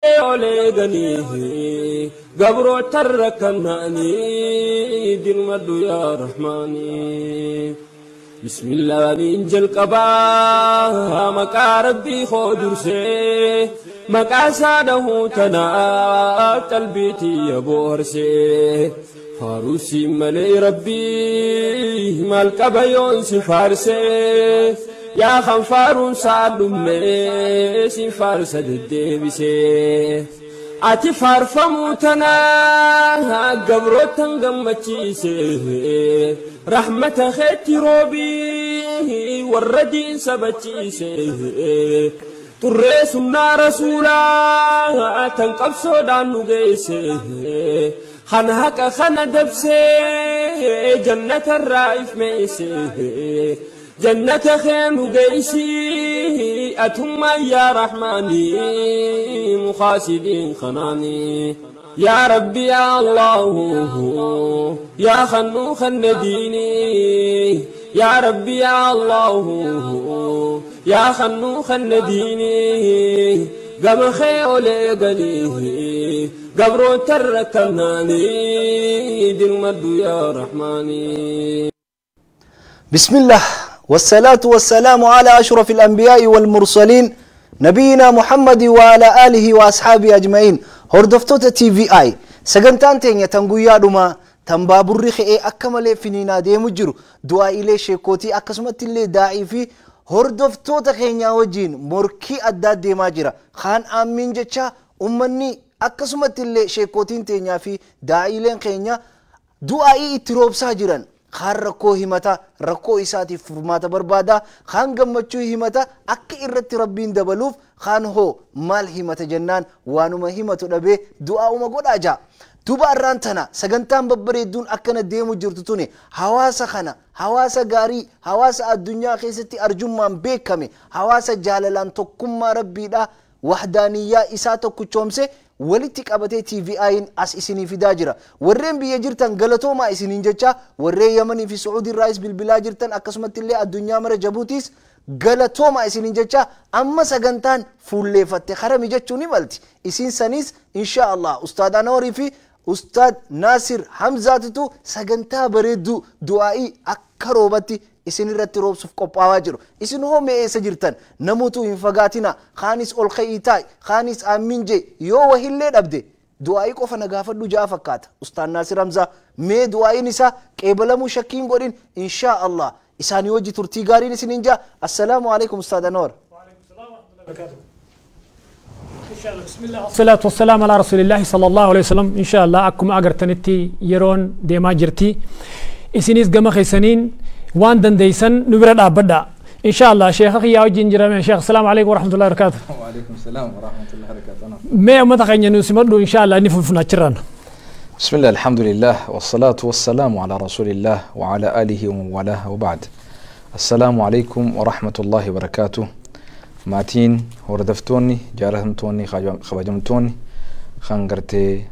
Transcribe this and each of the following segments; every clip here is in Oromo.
Oleeganii gabroota kannaanii dirmadhu yaa rahmaanii. Bismillaahiin jalqabaa maqaa rabbii koo dursee maqaa isaa dhahuu tanaa qalbiitii boorsee faaruusii malee rabbii maal qaba yoon si faarsee yaa kan faaruun saa dhumee si faarsa deddeebisee. Ati faarfamuu tanaa gabrootan gammachiise rahmata keetti roobii warra diin sabachiise turree sunnaa rasuulaa tan qabsoodhaan nu geesse kan haqa kana dabsee jannatarraa ifmeesse jannata kee nu geessi atummaa yaa rahmaanii مخاسدين خناني يا ربي يا الله يا خنو خنديني يا ربي يا الله يا خنو خنديني قم خيولي قليه قبرو تركناني دلمد يا رحماني. بسم الله والصلاة والسلام على أشرف الأنبياء والمرسلين نبينا محمد وعلى آله وأصحابه أجمعين. هردفتوتا تي في آي سجنتان تينيا تنقويا دوما تنبابور خي أكمل فينينا دي مجرو دعاء إلي شيكوتي أكسمت اللي داعي في هردفتوتا خينيا وجين مركي أداد دي ماجرا خان آمين جتشا أمني أكسمت اللي شيكوتين تينيا في داعي لين خينيا دعائي اتروب ساجرا خان ركو همتا ركو إساتي فرماتا بربادا خان قمتشو همتا أكي إرت ربين دبلوف خان هو مال همتا جنان وانما همتو دبي دعاء ما قد أجا دوبا الرانتنا سجنتان ببريدون أكنا ديمو جرتتوني حواسا خنا حواسا غاري حواسا الدنيا خيستي أرجمان بيكمي حواسا جالالان تكما ربي دا وحدانية إساتو كتشومسي walitti qabatee TVI'n as isinii fidaa jira. Warreen biyya jirtan galatoomaa isiniin jecha warreen Yamanii fi Su'uudii irraayis bilbilaa jirtan akkasumatti illee addunyaa mara Jabuutiis galatoomaa isiniin jecha amma sagantaan fuulleeffatte harami jechuun ni malti. Isin sanis insha Allah Ustaad Anoorii fi Ustaad Naasir Hamzaatitu sagantaa bareedduu du'aa'ii akka roobatti isin irratti roobsuuf qophaa'aa jiru. Isin hoo mee eessa jirtan? Namoota hin fagaatina. Kaanis ol ka'ii taa'i. Kaanis aamin jee. Yoo wahillee dhabde du'aa'ii qofa na gaafadhu ja'a fakkaata. Ustaad Naasir Hamzaa mee du'aa'iin isaa qeebalamuu shakkiin godhin insha Allah. Isaanii hojii turtii gaariin isiniin ja'a. Assalaamu alaikum Ustaad Anoor. الصلاة والسلام على رسول الله صلى الله عليه وسلم. إن شاء الله أكم أجرتنتي يرون ديما جرتي إسنيس جمع خيسنين وان دنديسن نبرد أبدا إن شاء الله. شيخ أخي يا وجين جرامي شيخ السلام عليكم ورحمة الله وبركاته. وعليكم السلام ورحمة الله وبركاته. ما متخيل نسمع إن شاء الله نفوفنا شرنا. بسم الله الحمد لله والصلاة والسلام على رسول الله وعلى آله ومن والاه وبعد. السلام عليكم ورحمة الله وبركاته. maatiin hordoftoonni jaalatamtoonni kabajamtoonni kan gartee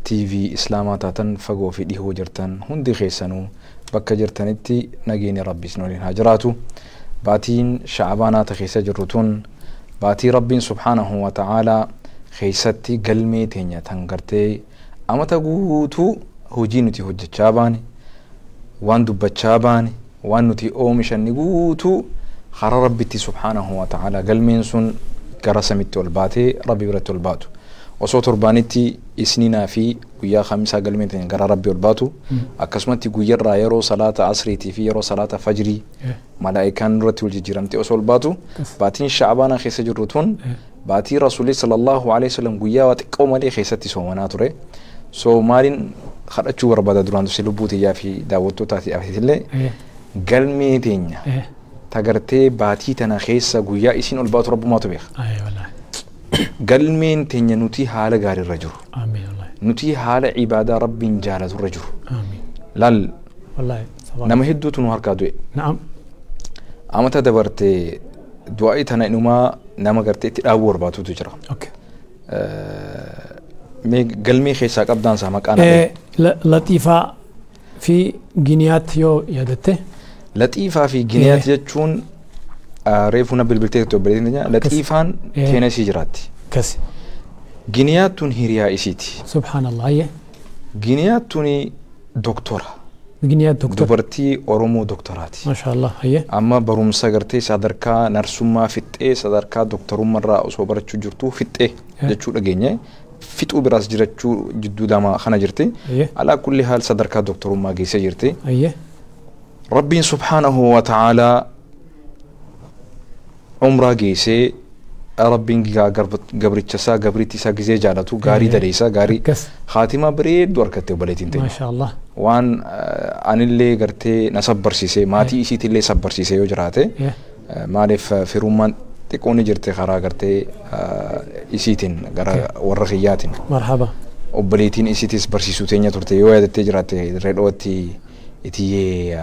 TV Islaamaa taatan fagoo fi dhihoo jirtan hundi keessanuu bakka jirtanitti nageenya rabbi isin waliin haa jiraatu. Baatiin sha'abaanaa ta keessa jirru tun baatii rabbiin subhaanahu wa ta'aalaa keessatti galmee teenya tan gartee amata guutuu hojii nuti hojjechaa baane waan dubbachaa baane waan nuti oomishanni guutuu خرا ربتي سبحانه وتعالى قال من سن قرسمت والباتي ربي برت والباتو وصوت ربانتي إسنينا في ويا خمسة قال من قرا ربي والباتو أكسمتي قير يرو صلاة عصري في يرو صلاة فجري ملائكة نرتي والجيرانتي أصول باتو باتين شعبانا خيس جروتون باتي رسولي صلى الله عليه وسلم قيا وتقوم لي خيستي سومناتوري سو مالين خرجوا ربدا دران سلبوتي يا في داوتو تاتي أفتي قال ميتين تجرتي باتي تنا خيسة جويا إسين البات رب ما تبيخ. أي والله. قال مين تني نتي حالة جار الرجل. آمين والله. نتي حالة عبادة رب جالة الرجل. آمين. لال. والله. نما هدو تنهار كادوي. نعم. أما تدبرت دعائي تنا إنه ما نما جرتي تأور باتو تجرا. أوكي. مي قال مي خيسة قبضان سامك أنا. لطيفة في جنيات يو يدته. لطيفة في جنيات جتون reefu na bilbiltee obboleettiin teenya Laxiifaan Teenasii jiraatti. Kasi. Giniyaa tun hiriyaa isiiti. Subhaanallah. Hayyee. Giniyaa tuni doktora. Giniyaa doktora. Dubartii Oromoo doktoraati. Maashaallah. Hayyee. Amma barumsa gartee sadarkaa narsummaa fixxee sadarkaa doktorummaarraa osoo barachuu jirtuu fixxee jechuu dhageenye. Fixuu biraas jirachuu jidduu lama kana jirti. Alaa kulli haal sadarkaa doktorummaa geessee jirti. Rabbiin subhaanahu wa ta'aalaa umraa geessee Rabbiin gabricha isaa gabriitti isaa gizee jaalatu gaarii dadeessa gaarii haatimaa bareedduu argatte obboleettiin teenya. Maashaallah. Waan anillee gartee na sabbarsiisee maatii isiitillee sabbarsiisee yoo jiraate maaliif firummaan xiqqoon ni jirte karaa gartee isiitiin gara warra kiyyaatiin. Marhaba. Obboleettiin isiitis barsiisuu teenya turte yoo yaadattee jiraatte dirree dhawatti itiyyee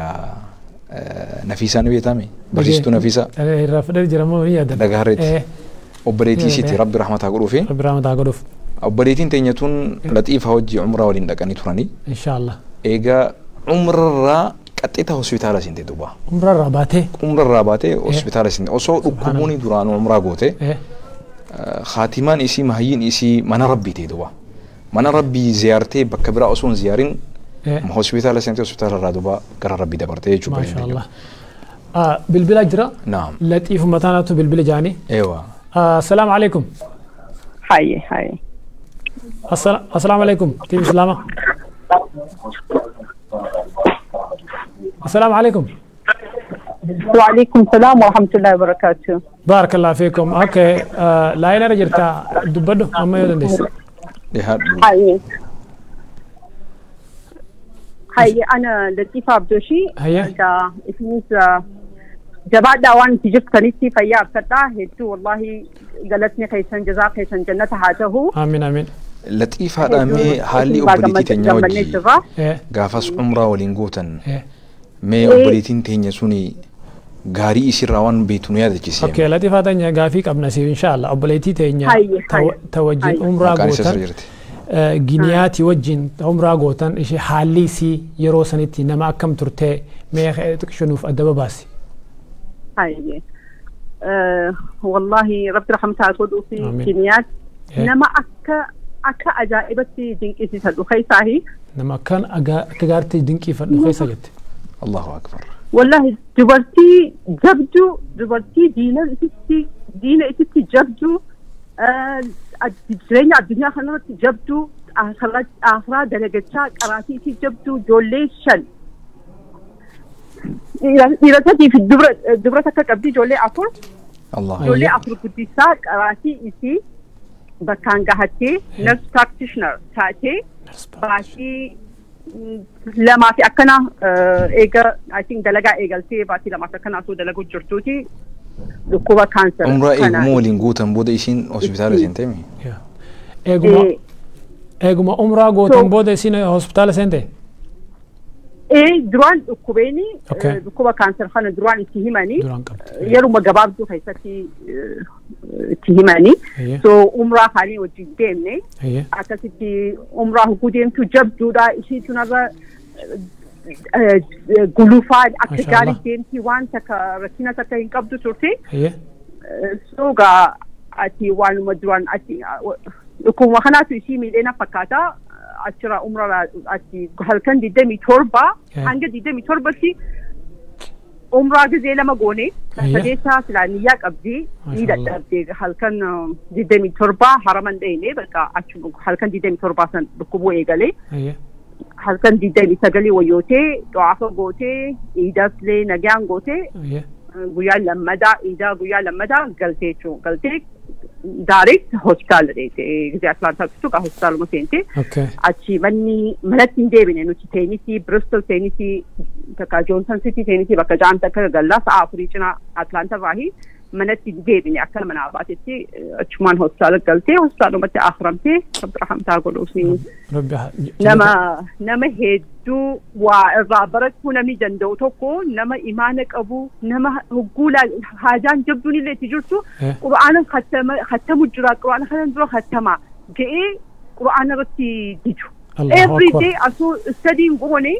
Nafiisaa ni beekame barsiistuu Nafiisaa. Irraa fudhate jira moo ni yaadata. Dhagaa harreetti. Obboleettii isiiti Rabbi rahmataa godhuufi. Rabbi rahmataa godhuuf. Obboleettiin teenya tun Laxiifaa hojii umraa waliin dhaqanii turanii. Inshaallah. Egaa umrarraa qaxxita hospitaala seente duuba. Umrarraa baatee. Umrarraa baatee hospitaala seente osoo dhukkubuun duraan umraa goote haatimaan isii mahayyiin isii mana rabbii ta'e duuba. Mana rabbii ziyaartee bakka biraa osoo hin ziyaarin hospitaala seente hospitaalarraa duuba gara rabbii dabartee jechuudha. Maashaallah. Bilbila jira. Naam. Laxiifuma taanaatu bilbila jaanii. Eewa. السلام عليكم. حي حي. السلام عليكم كيف سلامة؟ السلام عليكم. وعليكم السلام ورحمة الله وبركاته. بارك الله فيكم. اوكي لا انا رجلت دبدو اما يودندس. حي حي انا لطيفة عبدوشي. هيا. جبعت وان تجبت كنيتي فيا فتاه هدو والله قالتني خيسن جزاء خيسن جنة حاجه. آمين آمين. لطيفة هذا حالي أبليتي تنيا وجي قافص عمره ولينقوتن مي أبليتين تنيا سوني غاري يصير روان بيتوني هذا كيسي. أوكي لطيفة تنيا غافيك أبنا سيف إن شاء الله أبليتي تنيا توجه عمره قوتن جنياتي وجين عمره قوتن إيش حالي سي يروسنتي نما كم ترتي مي تكشنوف أدب باسي. هاي والله رب رحمتها تودو في كينيات نما أكا أكا أجائبتي دينكي سدوخي ساهي نما كان أكا دينكي فدوخي سجت. الله أكبر. والله دبرتي جبدو دبرتي دينا إتتي دينا إتتي جبدو جرينا الدنيا خلنا جبدو آخرة آخرة درجة قراتي جبدو جوليشن إذا في الدبرة دبرة تكبدي جولي أفر الله جولي أفر كنت ساق راسي إسي بكان قهتي نرس براكتيشنر تاتي باتي لما في أكنا إيجا I think دلقا إيجالتي باتي لما في أكنا سو دلقو جرتوتي دكوبا كانسر عمره إيجمو لينغوتن بودا إيشين هوسبيتال سنتمي إيجما إيجما عمره غوتن بودا إيشين هوسبيتال سنتي إيه دران كوبيني كوبا كانسر خانة دران اتهماني يرو مجابابتو خيستي اتهماني سو عمره خاني وجديمني أكاسيتي عمره قديم تجبدو دا إشي تنرى قلوفات أكتاري ديمتي وان تكا ركينة تكا ينقبضو ترتي سو غا أتي وان مدران أتي كوما خاناتو إشي ميلينا فكاتا أشرا عمره أتي هل كان دي توربا هنجا دي توربا سي عمره جزء لما جوني فديتها سلانيات أبدي نيدا أبدي هل كان دي توربا حرمان ديني بقى أشوف هل كان دي توربا سن بكبو إيجالي هل كان دي سجلي ويوتي تعافى جوتي إيدا سلي نجان جوتي قويا لما دا إيدا قويا لما دا قلتي شو قلتي دايركت هوسبيتال ريتي زي أتلانتا كتوكا هوسبيتال مسينتي أتشي مني ملتين ديبني نوتي تينيسي بريستول تينيسي تكا جونسون سيتي تينيسي بكا جان تكا غلاس آفريجنا أتلانتا راهي ملتين ديبني أكل من عباتي أتشمان هوسبيتال قلتي هوسبيتال متى آخرمتي رب رحمتها قلوسي نما هدو وإرابرت نمي دندو توكو نما إيمانك أبو نما هقولا هاجان جبدوني اللي تجرتو قرآن ختم الجرا قرآن خلنا درو ختمة جئ قرآن رتي ديجو every day أسو studying قوني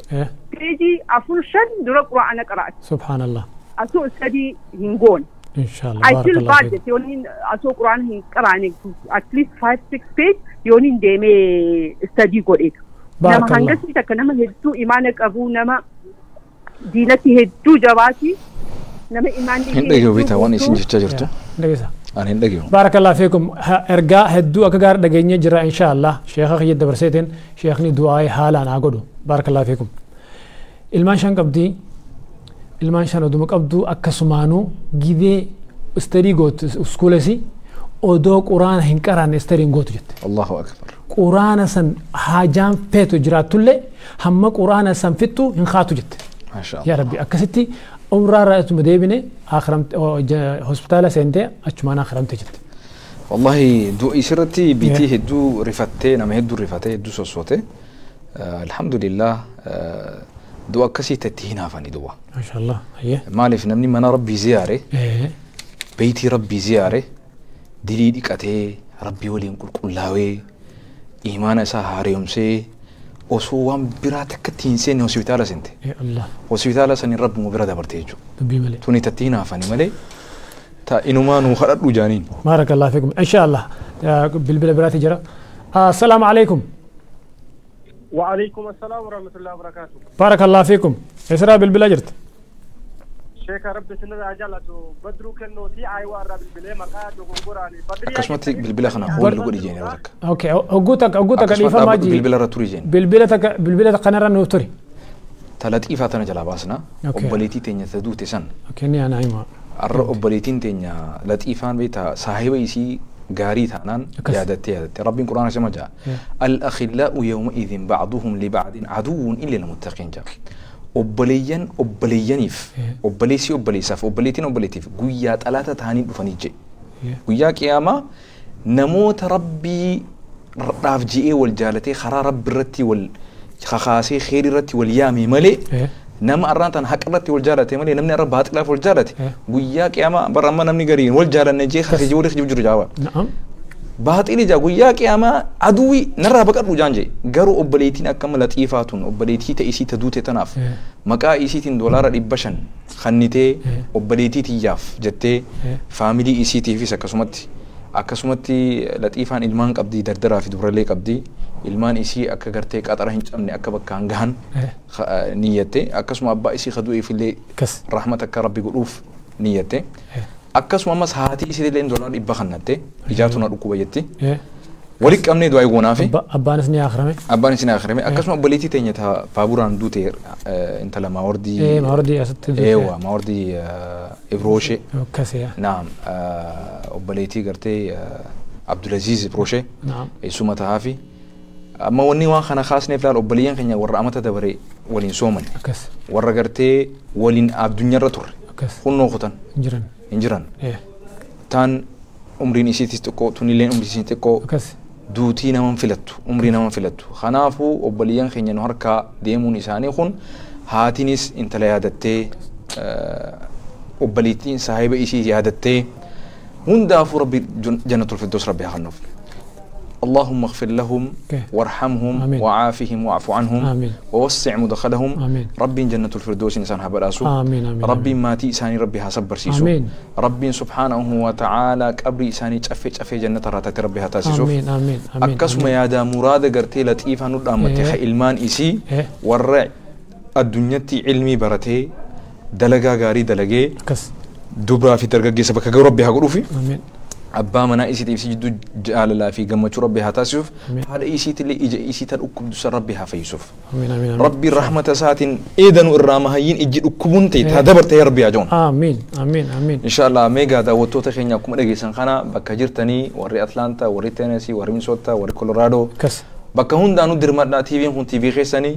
بيجي أفرشن درو قرآن قرأت سبحان الله أسو study هنقون Inshallah. I feel bad jette yooniin asoo quraana hin qaraane at least 5-6 page yooniin deemee study godheetu. Nama hangasii takka nama hedduu imaana qabu, nama diinatti hedduu jabaati, nama imaanni Hin dhagahu beektaa waan isin jechaa jirtu. Dhageessa. Ani hin dhagahu. Barakallahu fiikum. Ergaa hedduu akka gaarii dhageenyee jira inshallah. Sheekha kiyya dabarseetiin sheekni du'aa'ee haalaan haa godhu. Barakallahu fiikum. Ilmaan 5 qabdii. Ilmaan 5 oduma qabdu akkasumaanuu gidee istarii gootu iskuulesi odoo quraana hin qaraanne istariin gootu jette. Allahu akbar. Quraana san haajaan feetu jiraatullee hamma quraana san fixxu hin kaatu jette. Maasha Allah. Yaa Rabbi akkasitti umraa irraa ituma deebine hospitaala seentee achumaan akhiramte jette. Wallahi du'i sirratti biitii hedduu rifattee nama hedduu rifatee hedduu sossoote. Alhamdulillah du'a akkasii itti hin hafani du'a. Maasha Allah. Maaliif namni mana rabbii ziyaare beeytii rabbii ziyaare dilii dhiqatee rabbii waliin qulqullaawee imaana isaa haaromsee osoo waan biraa takkatti hin seenne hospitaala seente. Hospitaala saniin rabbuma bira dabarte jechuudha. Dubbii malee. Tuni tatti hin hafani malee ta inumaa nuu kadhadhu jaaniin. Baarakallahu fiikum. Inshallah bilbila biraati jira. Assalaamu alaikum. وعليكم السلام ورحمة الله وبركاته. بارك الله فيكم. إسراء بالبلا جرت. شيخ ربي سنة عجلة بدرو كنوتي أيوة رب البلا مقاد وغوراني. أكشمتي بالبلا خنا هو اللي قولي جيني رزق. أوكي أقولك أقولك الإفا ما جي. بالبلا رتوري جين. بالبلا تقنرا نوتري. ثلاث إفا تنا باسنا. أبليتي تنيا تدو تسن. أوكي ني أنا أيوة. أبليتين تنيا لطيفان بيتا صاحبي يسي غاري تانان يادتي يادتي ربي القرآن سما جاء الأخلاء يومئذ بعضهم لبعض عدو إلا المتقين جاء أبليين أبليينيف أبليسي أبليساف أبليتين أبليتيف قويات ألاتا تاني بفنيجي قويا قيامة نموت ربي رافجئي والجالتي خرا رب الرتي والخخاسي خير الرتي واليامي ملي نما أرانتن حق رتي والجالتي ملي نمني رب هات لاف والجالتي قويا قيامة برا نمني قرين والجالة نجي خخجي ولي خجي جوا نعم بات إلي جا قويا قيامة عدوي نرى بقر وجانجي قرو أبليتين أكمل لطيفاتون أبليتي تأسي تدوتي تناف مكا إيسيتين دولار إبشن خنيتي أبليتي تياف جتي فاميلي إيسيتي في سكسمتي akkasumatti latiifaan ilmaan qabdii dardaraa fi dubrallee qabdii ilmaan isii akka gartee qaxara hin cabne akka bakkaan gahan niyyatte akkasuma abbaa isii kadu'eef illee rahmata akka rabbi godhuuf niyyatte akkasuma ammas haati isii illee doolaara 100 kannatte ijaatu na dhukkuba jetti walitti qabnee du'aa goonaafi abbaanis ni akhrame abbaanis ni akhrame akkasuma obboleettii teenya ta baaburaan duute intala maawardii maawardii asitti eewa maawardii ibrooshe akkasii naam obboleettii gartee Abdulaziz Ibrooshe naam eessuma tahaafi amma wanni waan kana kaasneef laal obboleeyyan keenya warra amata dabare waliin sooman akkas warra gartee waliin addunyaarra turre akkas kunnoo kutan jiran hin jiran taan umriin isiitis xiqqoo tunilleen umriin isiitis xiqqoo akkas duutii naman filattu umrii naman filattu kanaafuu obboleeyyan keenya nu harkaa deemuun isaanii kun haatinis intala yaadattee obboleettiin saahiba isii yaadattee hundaafuu rabbi jannatul firdaus rabbi haa kennuuf. اللهم اغفر لهم وارحمهم آمين. وعافهم واعف عنهم آمين. ووسع مدخلهم آمين. ربي جنة الفردوس إنسان هبراسو آمين. آمين. ربي ماتي إساني ربي هصبر سيسو آمين. ربي سبحانه وتعالى قبري إساني تشفي تشفي جنة راتات ربي هتاسيسو آمين. آمين. آمين. أكسم يا دا مراد قرتي لطيفة نور أمتي إلمان إسي ورع الدنيا علمي برتي دلقا غاري دلقي دبرا في ترقى سبك ربي هقروفي آمين. abbaa manaa isiitiif si jidduu jaalalaa fi gammachuu rabbi haa taasisuuf haadha isiitillee ija isii tan dhukkubdu san rabbi haa fayyisuuf rabbi rahmata isaatiin eedanu irraa mahayyiin ijji dhukkubuun ta'e taa dabartee rabbi haa joon amiin amiin amiin inshallah meegaa daawwattoota keenya akkuma dhageessan kana bakka jirtanii warri Atlaantaa warri Tennessee warri Minnesota warri Colorado bakka hundaanuu dirmadhaa TV'n kun TV keessanii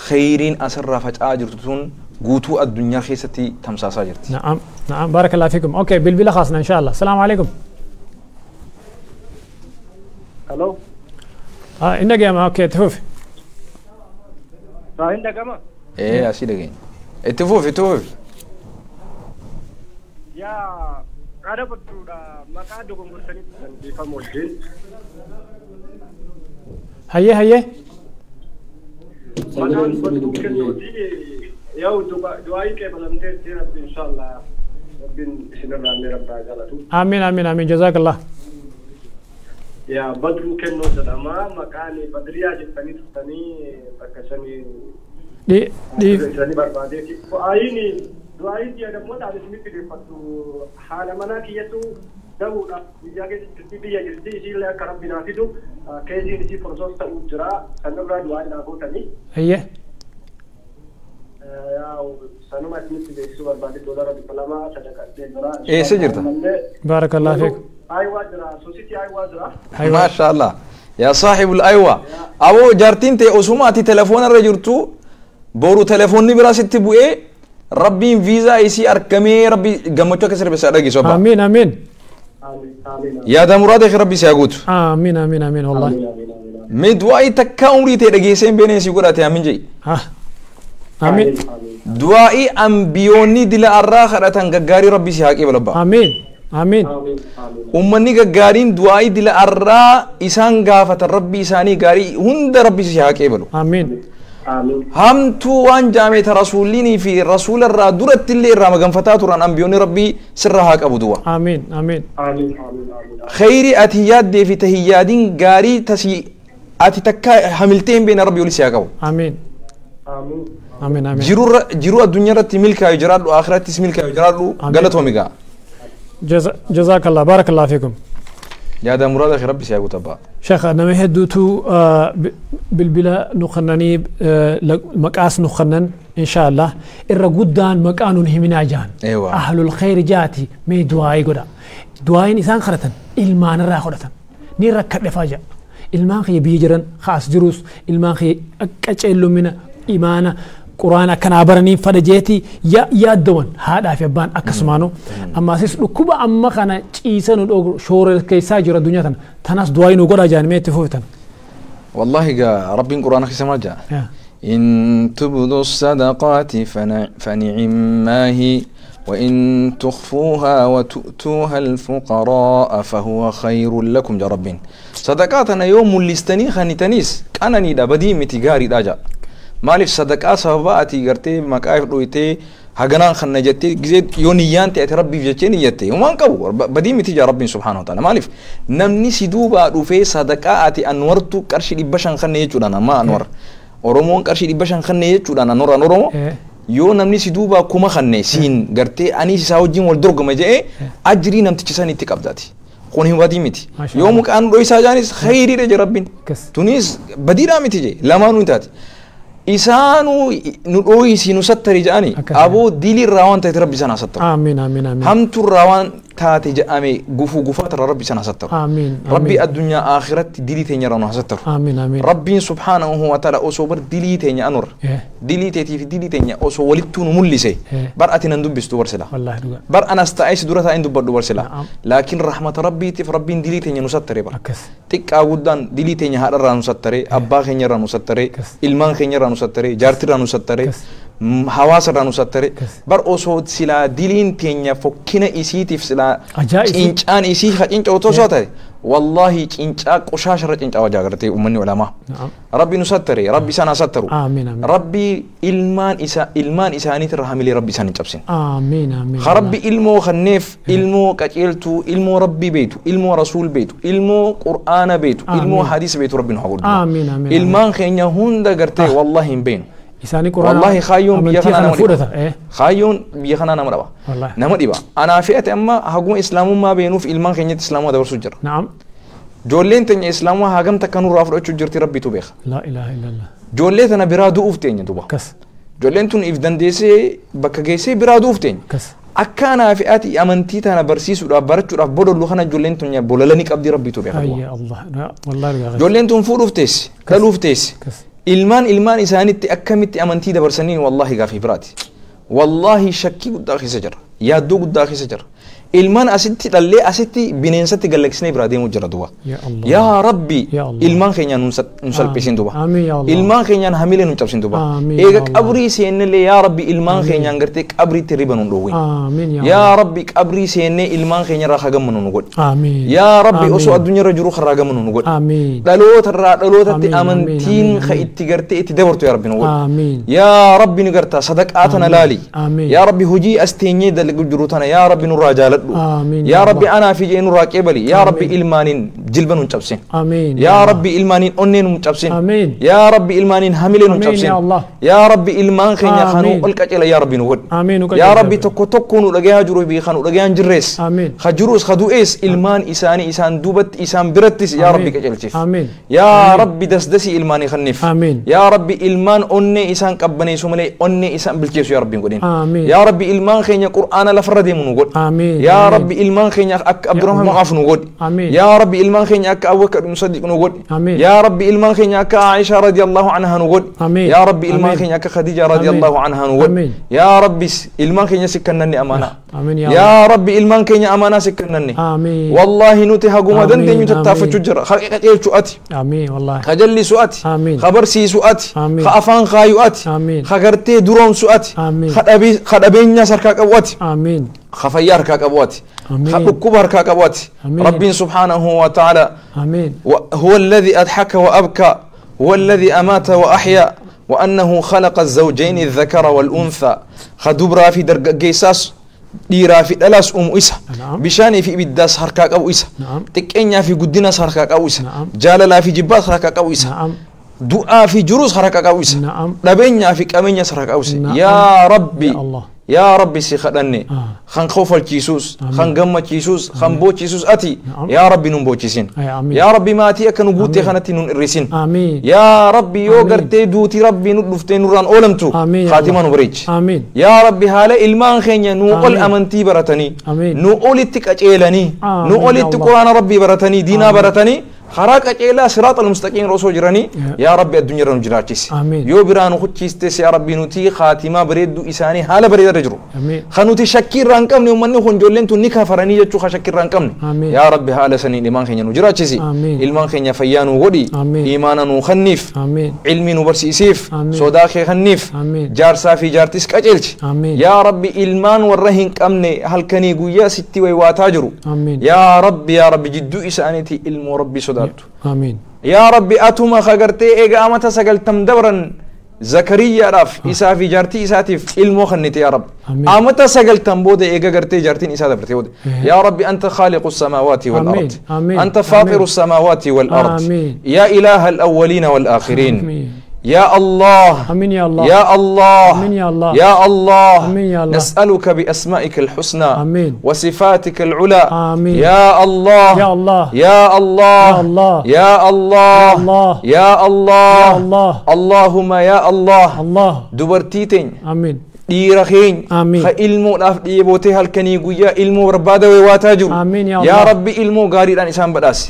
khayriin asirraa faca'aa jirtu tun guutuu addunyaa keessatti tamsaasaa jirti. نعم نعم بارك الله فيكم. اوكي بالبلا خاصنا ان شاء الله. السلام عليكم. الو انك يا اوكي تفوف. عندك ما؟ ايه اسيدك تفوف تفوف. يا انا بدو ما قاعد غورسني بفهم هيا هيا يا دعائي كيف لم تير ان شاء الله. Rabbiin isinirraa illee rabbi haa jaalatu. Amiin amiin amiin jazaakallah. Yaa Badruu Kennoo jedhama. Maqaan Badriyaa jettanii turtanii bakka sanii isanii barbaadeeti. Du'aayin jedhamoota ani isinitti deeffadhu haala manaa kiyyatu da'uudhaaf biyya keessatti biyya jirti isiillee akka rabbi naa fidu keeziin isii forsoos ta'uu jira sanirraa du'aa naa gootanii. Ayyee. Sanuma isinitti beeksisuu barbaade $200 sadaqadhee jira. Eessa jirta? Baarakallah fiik. Ayiwaa jira Suusitii ayiwaa jira. Maasha Allah. Yaa saaxibul ayiwaa. Aboo jaartiin ta'e osuma ati telefoona irra jirtu boru telefoonni biraa sitti bu'ee rabbiin viizaa isii argamee rabbi gammachuu akka sirbe isaa dhageessu abbaa. Amiin amiin. Yaada muraada kee rabbi si haa guutu. Amiin amiin amiin wallahi. Mee du'aayi takkaa umrii ta'e dhageessee hin beekne si godhate amiin jedhi. Amiin. Du'aayi ambiyoonni dila arraa kadhatan gaggaarii rabbi si haa qeebal abbaa. Amiin amiin. Uummanni gaggaariin du'aayi dila arraa isaan gaafatan rabbi isaanii gaarii hunda rabbi si haa qeebalu. Amiin. Hamtuu waan jaameeta rasuullinii fi rasuularraa duratti illee irraa maganfataa turan ambiyoonni rabbii sirra haa qabu du'a. Amiin amiin. Khayri ati yaaddee fi tahiyyaadiin gaarii tasii ati takka hamiltee hin beekne rabbi olii si haa qabu. Amiin. Amiin amiin. Jiruu addunyaa irratti milkaa'u jiraadhu akhirattis milkaa'u jiraadhu galatoomi gaa. Jazaakallah baarakallah fiikum. Yaada muraada kee rabbi si haa guutu abbaa. Sheekh nama hedduutu bilbila nu kennanii maqaas nu kennan inshaallah irra guddaan maqaa nun himinaa jahan. Ahlul khayri jaati mee du'aayii godha. Du'aayiin isaan kadhatan ilmaan irraa godhatan ni rakkadhe faa ja'a. Ilmaan kiyya biyya jiran kaas jirus ilmaan kiyya qaceellumina imaana quraana akkanaa baranii fadha jeeti yaaddawan haadhaa fi abbaan akkasumaanu ammaasis dhukkuba amma kana ciisa nu dhoogu shoora keessaa jiru addunyaa tana tanas du'aa nu godhaa jaanimee itti fufitan. Wallahi gaa rabbiin quraana keessa maal jaa? إن تبدوا الصدقات فنعما هي وإن تخفوها وتؤتوها الفقراء فهو خير لكم يا ربين. صدقاتنا يوم اللي خانتنيس كانني دا بدي متجاري داجا. Maaliif sadaqaa sababa ati gartee maqaa if dhoytee haganaan kanna jettee gisee yoo niyyaan ta'e ati rabbiif jechee niyyatte homaan qabu badii miti jaa rabbiin subhaanahu wa ta'ala. Maaliif namni si duubaa dhufee sadaqaa ati anwartu qarshii 500 kanne jechuudhaan amma anwar Oromoon qarshii 500 kanne jechuudhaan anwaraan Oromoo yoo namni si duubaa 1000 kanne siin gartee anis isaa wajjin wal dorgoma jedhee ajrii namtichi san itti qabdaati. Kun hin badii miti. Yoo muqaan dhoysaa jaanis khayriidha jee rabbiin. Tunis badiidhaa miti jee lamaanuu hin taate. Isaanu nu dhooyisi nu sattari jedhani aboo dilii irraa waan taate rabbi sana sattaru. Amiin amiin amiin. Hamtu irraa waan taate jedhame gufuu gufaata irraa rabbi sana sattaru. Amiin. Rabbi addunyaa akhiratti dilii teenya irraa nu haa sattaru. Amiin amiin. Rabbiin subhaanahu wa ta'ala osoo bar dilii teenya anurra dilii teetii fi dilii teenya osoo walittuu nu mul'ise bar ati nan dubbistu bar sila. Bar anas taa'ee si dura taa'een dubbadhu bar sila. Laakiin rahmata rabbiitiif rabbiin dilii teenya nu sattare bar. Xiqqaa guddaan dilii teenya haadha irraa nu sattare abbaa keenya irraa nu sattare ilmaan keenya irraa nu sattare jaartii irraa nu sattare hawaasa irraa nu sattare bar osoo silaa diliin teenya fokkina isiitiif silaa cincaan isii ha cinca'u osoo ta'e wallahi cincaa qoshaasha irra cincaa wajaa gartee uummanni ulamaa rabbi nu sattare rabbi isaan haa sattaru rabbi ilmaan isaaniitirra hamilee rabbi isaan hin cabsin rabbi ilmoo kanneef ilmoo qaceeltuu ilmoo rabbi beetu ilmoo rasuul beetu ilmoo qur'aana beetu ilmoo hadiisa beetu rabbi nu haa godhu ilmaan keenya hunda gartee wallahi hin beenu. Isaanii quraana wallahi kaayyoon biyya kanaa nama dhiba kaayyoon biyya kanaa nama dhaba nama dhiba anaa fe'ate amma haguma islaamummaa beenuuf ilmaan keenyatti islaamummaa dabarsuu jira. Ijoolleen teenya islaamummaa hagam takka nurraa fudhachuu jirti rabbitu beeka. Laa ilaaha illallah. Ijoollee tana biraa du'uuf teenya duba. Ijoolleen tun if dandeessee bakka geessee biraa du'uuf teenya. Akka anaa fe'ati amantii tana barsiisuudhaaf barachuudhaaf bolollu kana ijoolleen tun bolalanii qabdi rabbitu beeka. Ijoolleen tun fuudhuuf teessi dhaluuf teessi. Ilmaan isaanitti akkamitti amantii dabarsaniin wallahi gaafii biraati. Wallahi shakkii guddaa keessa jira. Yaaddoo guddaa keessa jira. Ilmaan asitti dhallee asitti bineensatti galaksine biraa deemu jira duba. Yaa Rabbi ilmaan keenyaan nun salphisin duba. Ilmaan keenyaan hamilee nun cabsin duba. Eega qabrii seennellee yaa Rabbi ilmaan keenyaan gartee qabriitti riba nun dhoowwin. Yaa Rabbi qabrii seennee ilmaan keenya irraa hagammanu nu godhi. Yaa Rabbi osoo addunyaarra jiru karraa gammanu nu godhi. Dhaloota irraa dhalootatti amantiin ka itti gartee itti dabartu yaa Rabbi nu godhi. Yaa Rabbi nu gartaa sadaqaa tana laali. Yaa Rabbi hojii as teenyee dalagu jiru tana yaa Rabbi nurraa jaaladhu. Yaa Rabbi anaa fi jee nurraa qeebali. Yaa Rabbi ilmaaniin jilba nun cabsin. Yaa Rabbi ilmaaniin onnee nun cabsin. Yaa Rabbi ilmaaniin hamilee nun cabsin. Yaa Rabbi ilmaan keenya kanuu ol qaceela yaa Rabbi nu godhi. Yaa Rabbi tokko tokko nu dhagayaa jiru fi kan nu dhagayaan jirrees. Ka jirus ka du'ees ilmaan isaanii isaan duubatti isaan birattis yaa Rabbi qaceelchiif. Yaa Rabbi dasdasii ilmaanii kanniif. Yaa Rabbi ilmaan onnee isaan qabbaneessu malee onnee isaan bilcheessu yaa Rabbi hin godhin. Yaa Rabbi ilmaan keenya qur'aana lafarra deemu nu godhi. Yaa Rabbi ilmaan keenya akka Abdurrahman Qaaf nu godhi. Yaa Rabbi ilmaan keenya akka Abubakar ibn Sadiq nu godhi. Yaa Rabbi ilmaan keenya akka Aisha radiyallahu anha nu godhi. Yaa Rabbi ilmaan keenya akka Khadija radiyallahu anha nu godhi. Yaa Rabbi ilmaan keenya sikkannanni amaanaa. Yaa Rabbi ilmaan keenya amaanaa sikkannanni. Wallahi nuti haguma dandeenyu tattaafachuu jira. Qaceelchu ati. Ka jallisu ati. Ka barsiisu ati. Ka afaan kaayu ati. Ka gartee duroomsu ati. Ka dhabeenyaas harkaa qabu ati. خفيا harkaa qabu ati. Dhukkuba harkaa qabu ati. Rabbiin subhaanahu wa ta'ala هو الذي أضحك وأبكى هو الذي أمات وأحيا وأنه خلق الزوجين الذكر والأنثى خدبرا في درجيساس dhiiraa fi dhalaas uumu isa. Bishaanii fi ibiddaas harkaa qabu isa. Xiqqeenyaa fi guddinaas harkaa qabu isa. Jaalalaa fi jibbaas harkaa qabu isa. Du'aa fi jiruus harkaa qabu isa. Dhabeenyaa fi qabeenyaas harkaa qabu isa. Yaa Rabbi yaa Rabbi si kadhanne kan kofalchiisus kan gammachiisus kan boochisus ati yaa Rabbi nun boochisin. Yaa Rabbi maatii akka nu guuttee kanatti nun irrisin. Yaa Rabbi yoo gartee duutii Rabbi nu dhuftee nurraan oolamtu khaatimaa nu bareechi. Yaa Rabbi haala ilmaan keenya nu ol amantii baratanii nu olitti qaceelanii nu olitti quraana Rabbii baratanii diinaa baratanii karaa qaceelaa siraata almustaqiim osoo jiranii yaa Rabbi addunyaarra nu jiraachisi. Yoo biraa nu hucciistes yaa Rabbi nuti khaatimaa bareedduu isaanii haala bareedarra jiru. Kan nuti shakkii irraa hin qabne uummanni kun ijoolleen tun ni kafaranii jechuu ka shakkii irraa hin qabne. Yaa Rabbi haala saniin ilmaan keenya nu jiraachisi. Ilmaan keenya fayyaa nu godhi. Imaana nu kenniif. Ilmii nu barsiisiif. Sodaa kee kenniif. Jaarsaa fi jaartis qaceelchi. Yaa Rabbi ilmaan warra hin qabne halkanii guyyaa sitti waywaataa jiru. Yaa Rabbi yaa Rabbi jidduu isaaniitii ilmoo Rabbi sodaa. Yaa Rabbi atuma kagartee eega amata 90 dabran Zakariyaadhaaf isaa fi jaartii isaatiif ilmoo kennite yaa Rabbi. Amata 90 booda eega gartee jaartiin isaa dabarte booda. Yaa Rabbi anta khaaliqu samaawaati wal ard. Anta faatiru samaawaati wal ard. Yaa ilaaha al-awwaliina wal aakhiriin. يا الله آمين يا الله يا الله آمين يا الله يا الله آمين يا الله نسألك بأسمائك الحسنى آمين وصفاتك العلى آمين يا الله يا الله يا الله يا الله يا الله يا الله يا الله الله اللهم يا الله الله دبرتيتين آمين dhiira keenya ka ilmoodhaaf dhiyeebootee halkanii guyyaa ilmoo barbaada waywaataa jiru. Yaa Rabbi ilmoo gaariidhaan isaan badhaase.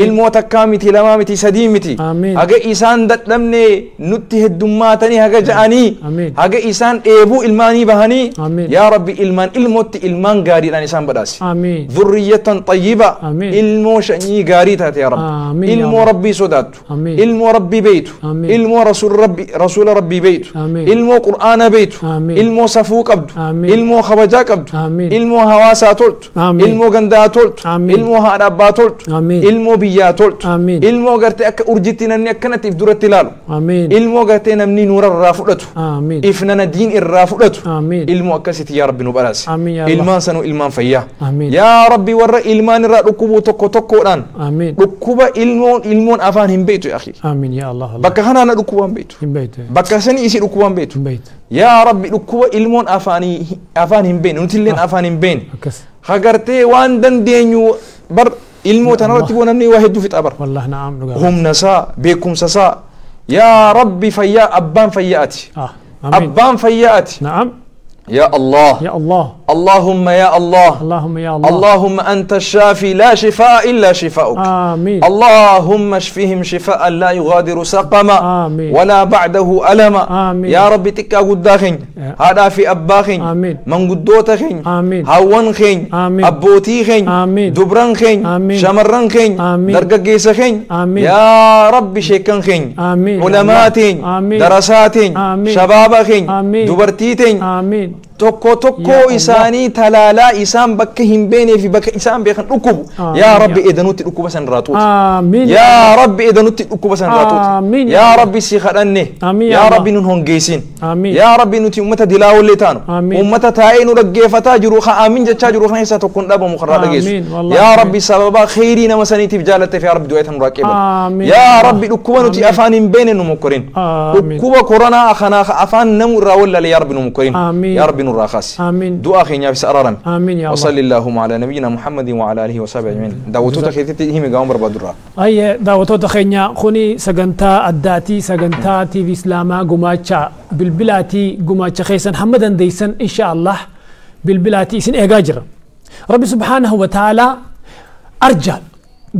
Ilmoo takkaa miti lamaa miti sadii miti. Haga isaan dadhabne nutti heddummaatanii haga ja'anii haga isaan dheebuu ilmaanii bahanii yaa Rabbi ilmaan ilmootti ilmaan gaariidhaan isaan badhaase. Dhurriyyatan xayyiba ilmoo shanyii gaarii taate yaa Rabbi. Ilmoo Rabbii sodaattu. Ilmoo Rabbii beeytu. Ilmoo rasuula Rabbii beeytu. Ilmoo Qur'aana beeytu. Ilmoo safuu qabdu. Ilmoo kabajaa qabdu. Ilmoo hawaasaa toltu. Ilmoo gandaa toltu. Ilmoo haadha abbaa toltu. Ilmoo biyyaa toltu. Ilmoo gartee akka urjitti namni akkanatti if duratti ilaalu. Ilmoo gartee namni nuura irraa fudhatu. Ifnana diin irraa fudhatu. Ilmoo akkasitti yaa Rabbi nu badhaase. Ilmaan sanuu ilmaan fayyaa. Yaa Rabbi warra ilmaan irraa dhukkubuu tokko tokkoodhaan. Dhukkuba ilmoon afaan hin beektu yaa akhi. Bakka kanaana dhukkuba hin beektu. Bakka sanii isii dhukkuba hin beektu. Yaa Rabbi dhukkuba ilmoon afaan hin beekne nuti illeen afaan hin beekne. Hagartee waan dandeenyu bar ilmoo tanarratti boo namni waa hedduu fixa bar. Humna isaa beekumsa isaa yaa Rabbi fayyaa abbaan fayyaati. Abbaan fayyaati. Naam. يا الله يا الله اللهم يا الله اللهم يا الله اللهم أنت الشافي لا شفاء إلا شفاؤك آمين اللهم اشفهم شفاء لا يغادر سقما آمين ولا بعده ألما آمين يا ربي تكا قداخين هذا في أباخين آمين من قدوتخين آمين هوانخين آمين أبوتيخين آمين دبرانخين آمين شمرانخين آمين درققيسخين آمين يا ربي شيكانخين آمين علماتين آمين درساتين آمين شبابخين آمين دبرتيتين آمين tokko tokko isaanii talaalaa isaan bakka hin beeknee fi bakka isaan beekan dhukkubu yaa rabbi edanutti dhukkuba san irraa tuuti yaa rabbi edanutti dhukkuba san irraa tuuti yaa rabbi si kadhanne yaa rabbi nun hongeessin yaa rabbi nuti ummata dilaawollee taanu ummata taa'ee nu dhaggeeffataa jiru ka aamin jechaa jiru kana keessaa tokko hin dhabamu karraa dhageessu yaa rabbi sababa kheyrii nama saniitiif jaalatteef yaa rabbi du'aa tan nurraa qeebalu yaa rabbi dhukkuba nuti afaan hin beekne nu mokkorin dhukkuba koronaa kanaa afaan namu irraa wallaale yaa rabbi nu mokkorin yaa rabbi نور خاص آمين دعاء خينيا في سأرارم آمين يا الله وصلى اللهم على نبينا محمد وعلى آله وصحبه أجمعين دعوتو تخيتي هي مقام بربادرة أي دعوتو تخينيا خوني سجنتا الداتي سجنتا تي في إسلاما قماشة بالبلاتي قماشة خيسن حمدا ديسن إن شاء الله بالبلاتي سن إيجاجر ربي سبحانه وتعالى أرجع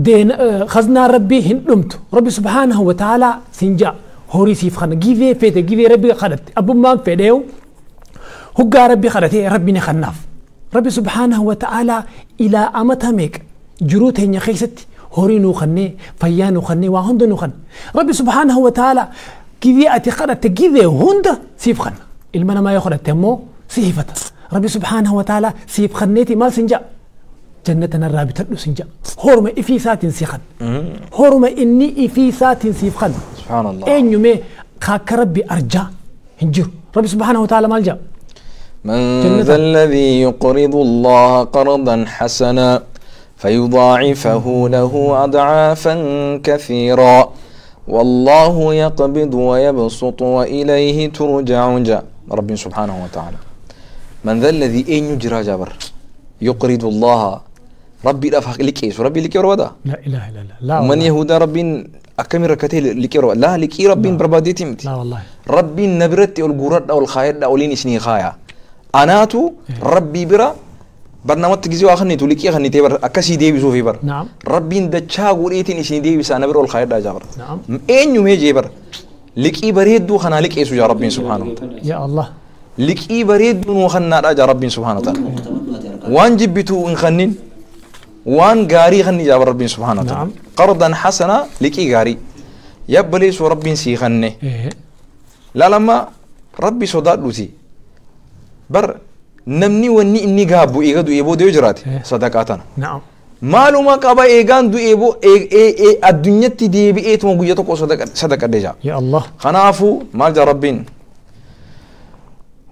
دين خزنا ربي هندمت ربي سبحانه وتعالى سنجا هوري سيف خنا جيفي فيت جيفي ربي خدت أبو ما فيديو هو ربي خدته ربي نخناف ربي سبحانه وتعالى إلى أمتامك جروت هنيا خيست هوري نوخني فيا نوخني وهند نوخن ربي سبحانه وتعالى كذي أتي خدت كذي هند سيف خن المنا ما يخدت تمو سيفت ربي سبحانه وتعالى سيف خنيتي مال سنجا جنتنا الرابطة سنجا هورما إفي ساتين سيخن هورما إني إفي ساتين سيف خن سبحان الله إن يومي خاك ربي أرجع هنجر ربي سبحانه وتعالى مال جا من ذا الذي يقرض الله قرضا حسنا فيضاعفه له أضعافا كثيرا والله يقبض ويبسط وإليه ترجع جاء رب سبحانه وتعالى من ذا الذي إن يجرى جبر يقرض الله ربي لا لك إيش ربي لك يرودا لا إله إلا الله لا من يهودا ربي أكمل ركعتي لك يرودا لا لك ربي برباديتي لا والله ربي نبرتي الجرد أو الخير أو لين إسني خايا أناتو ربي برا برنامج تجزي وأخني توليكي أخني تبر أكسي ديبي سوفي بر نعم ربي ندشا قريتين إسني ديبي سأنا بر الخير دا جابر نعم إن يوم يجي بر لك إبريد دو خنا لك إيسو يا ربي سبحانه وتعالى يا الله لك إبريد دو خنا دا ربي سبحانه وتعالى وان جبتو إن خنين وان غاري خني جابر ربي سبحانه وتعالى نعم. قرضا حسنا لك غاري يبليس ربي سي خني إيه. لا لما ربي صداد لوتي بر نمني وني إني غابو إيغا دو إيبو ديو جرات صدقاتنا نعم معلومة قبا إيغان دو إيبو إي الدنيا تدي بي إيت مو غيتو صدقة ديجا يا الله خنافو مال ربين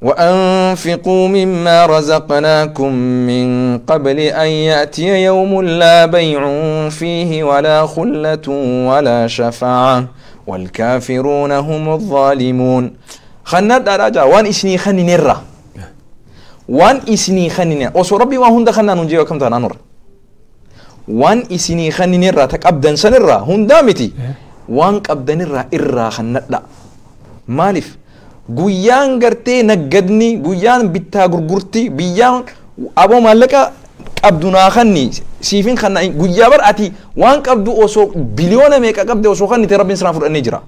وأنفقوا مما رزقناكم من قبل أن يأتي يوم لا بيع فيه ولا خلة ولا شفاعة والكافرون هم الظالمون خناد أراجع وان إسني خني نرى وان إسني خني نرى أصو ربي وان هند خنا ننجي وكم تانا نور وان إسني خني نرى تك أبدن سنرى هندامتي وان كأبدن نرى إرى خناد لا مالف guyyaan gartee naggadni guyyaan bittaa gurgurti biyyaan aboo maallaqa qabdu naa kanni siifin kanna guyyaa bar ati waan qabdu osoo biliyoona meeqa qabde osoo kannite rabbiin sirraa fudhannee jira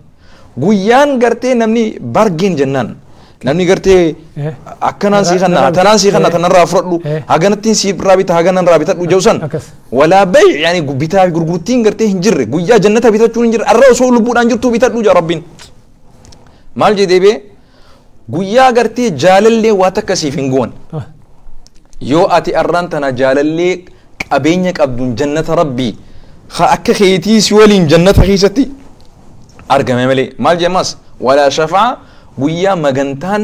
guyyaan gartee namni bargeen jennaan namni gartee akkanaan sii kanna tanaan sii kanna tanarraa fudhadhu haganattiin sii irraa bita haganan irraa bitadhu jawsan walaa bay yani bitaa fi gurgurtiin gartee hin jirre guyyaa jannata bitachuun hin jirre arra osoo lubbuudhaan jirtuu bitadhu jaa rabbiin maal jedhee bee guyyaa gartee jaalallee waa takka siif hin goon yoo ati arraan tana jaalallee qabeenya qabduun jannata rabbii akka keetii si waliin jannata keessatti argame malee maal jedhamas walaa shafaa guyyaa magantaan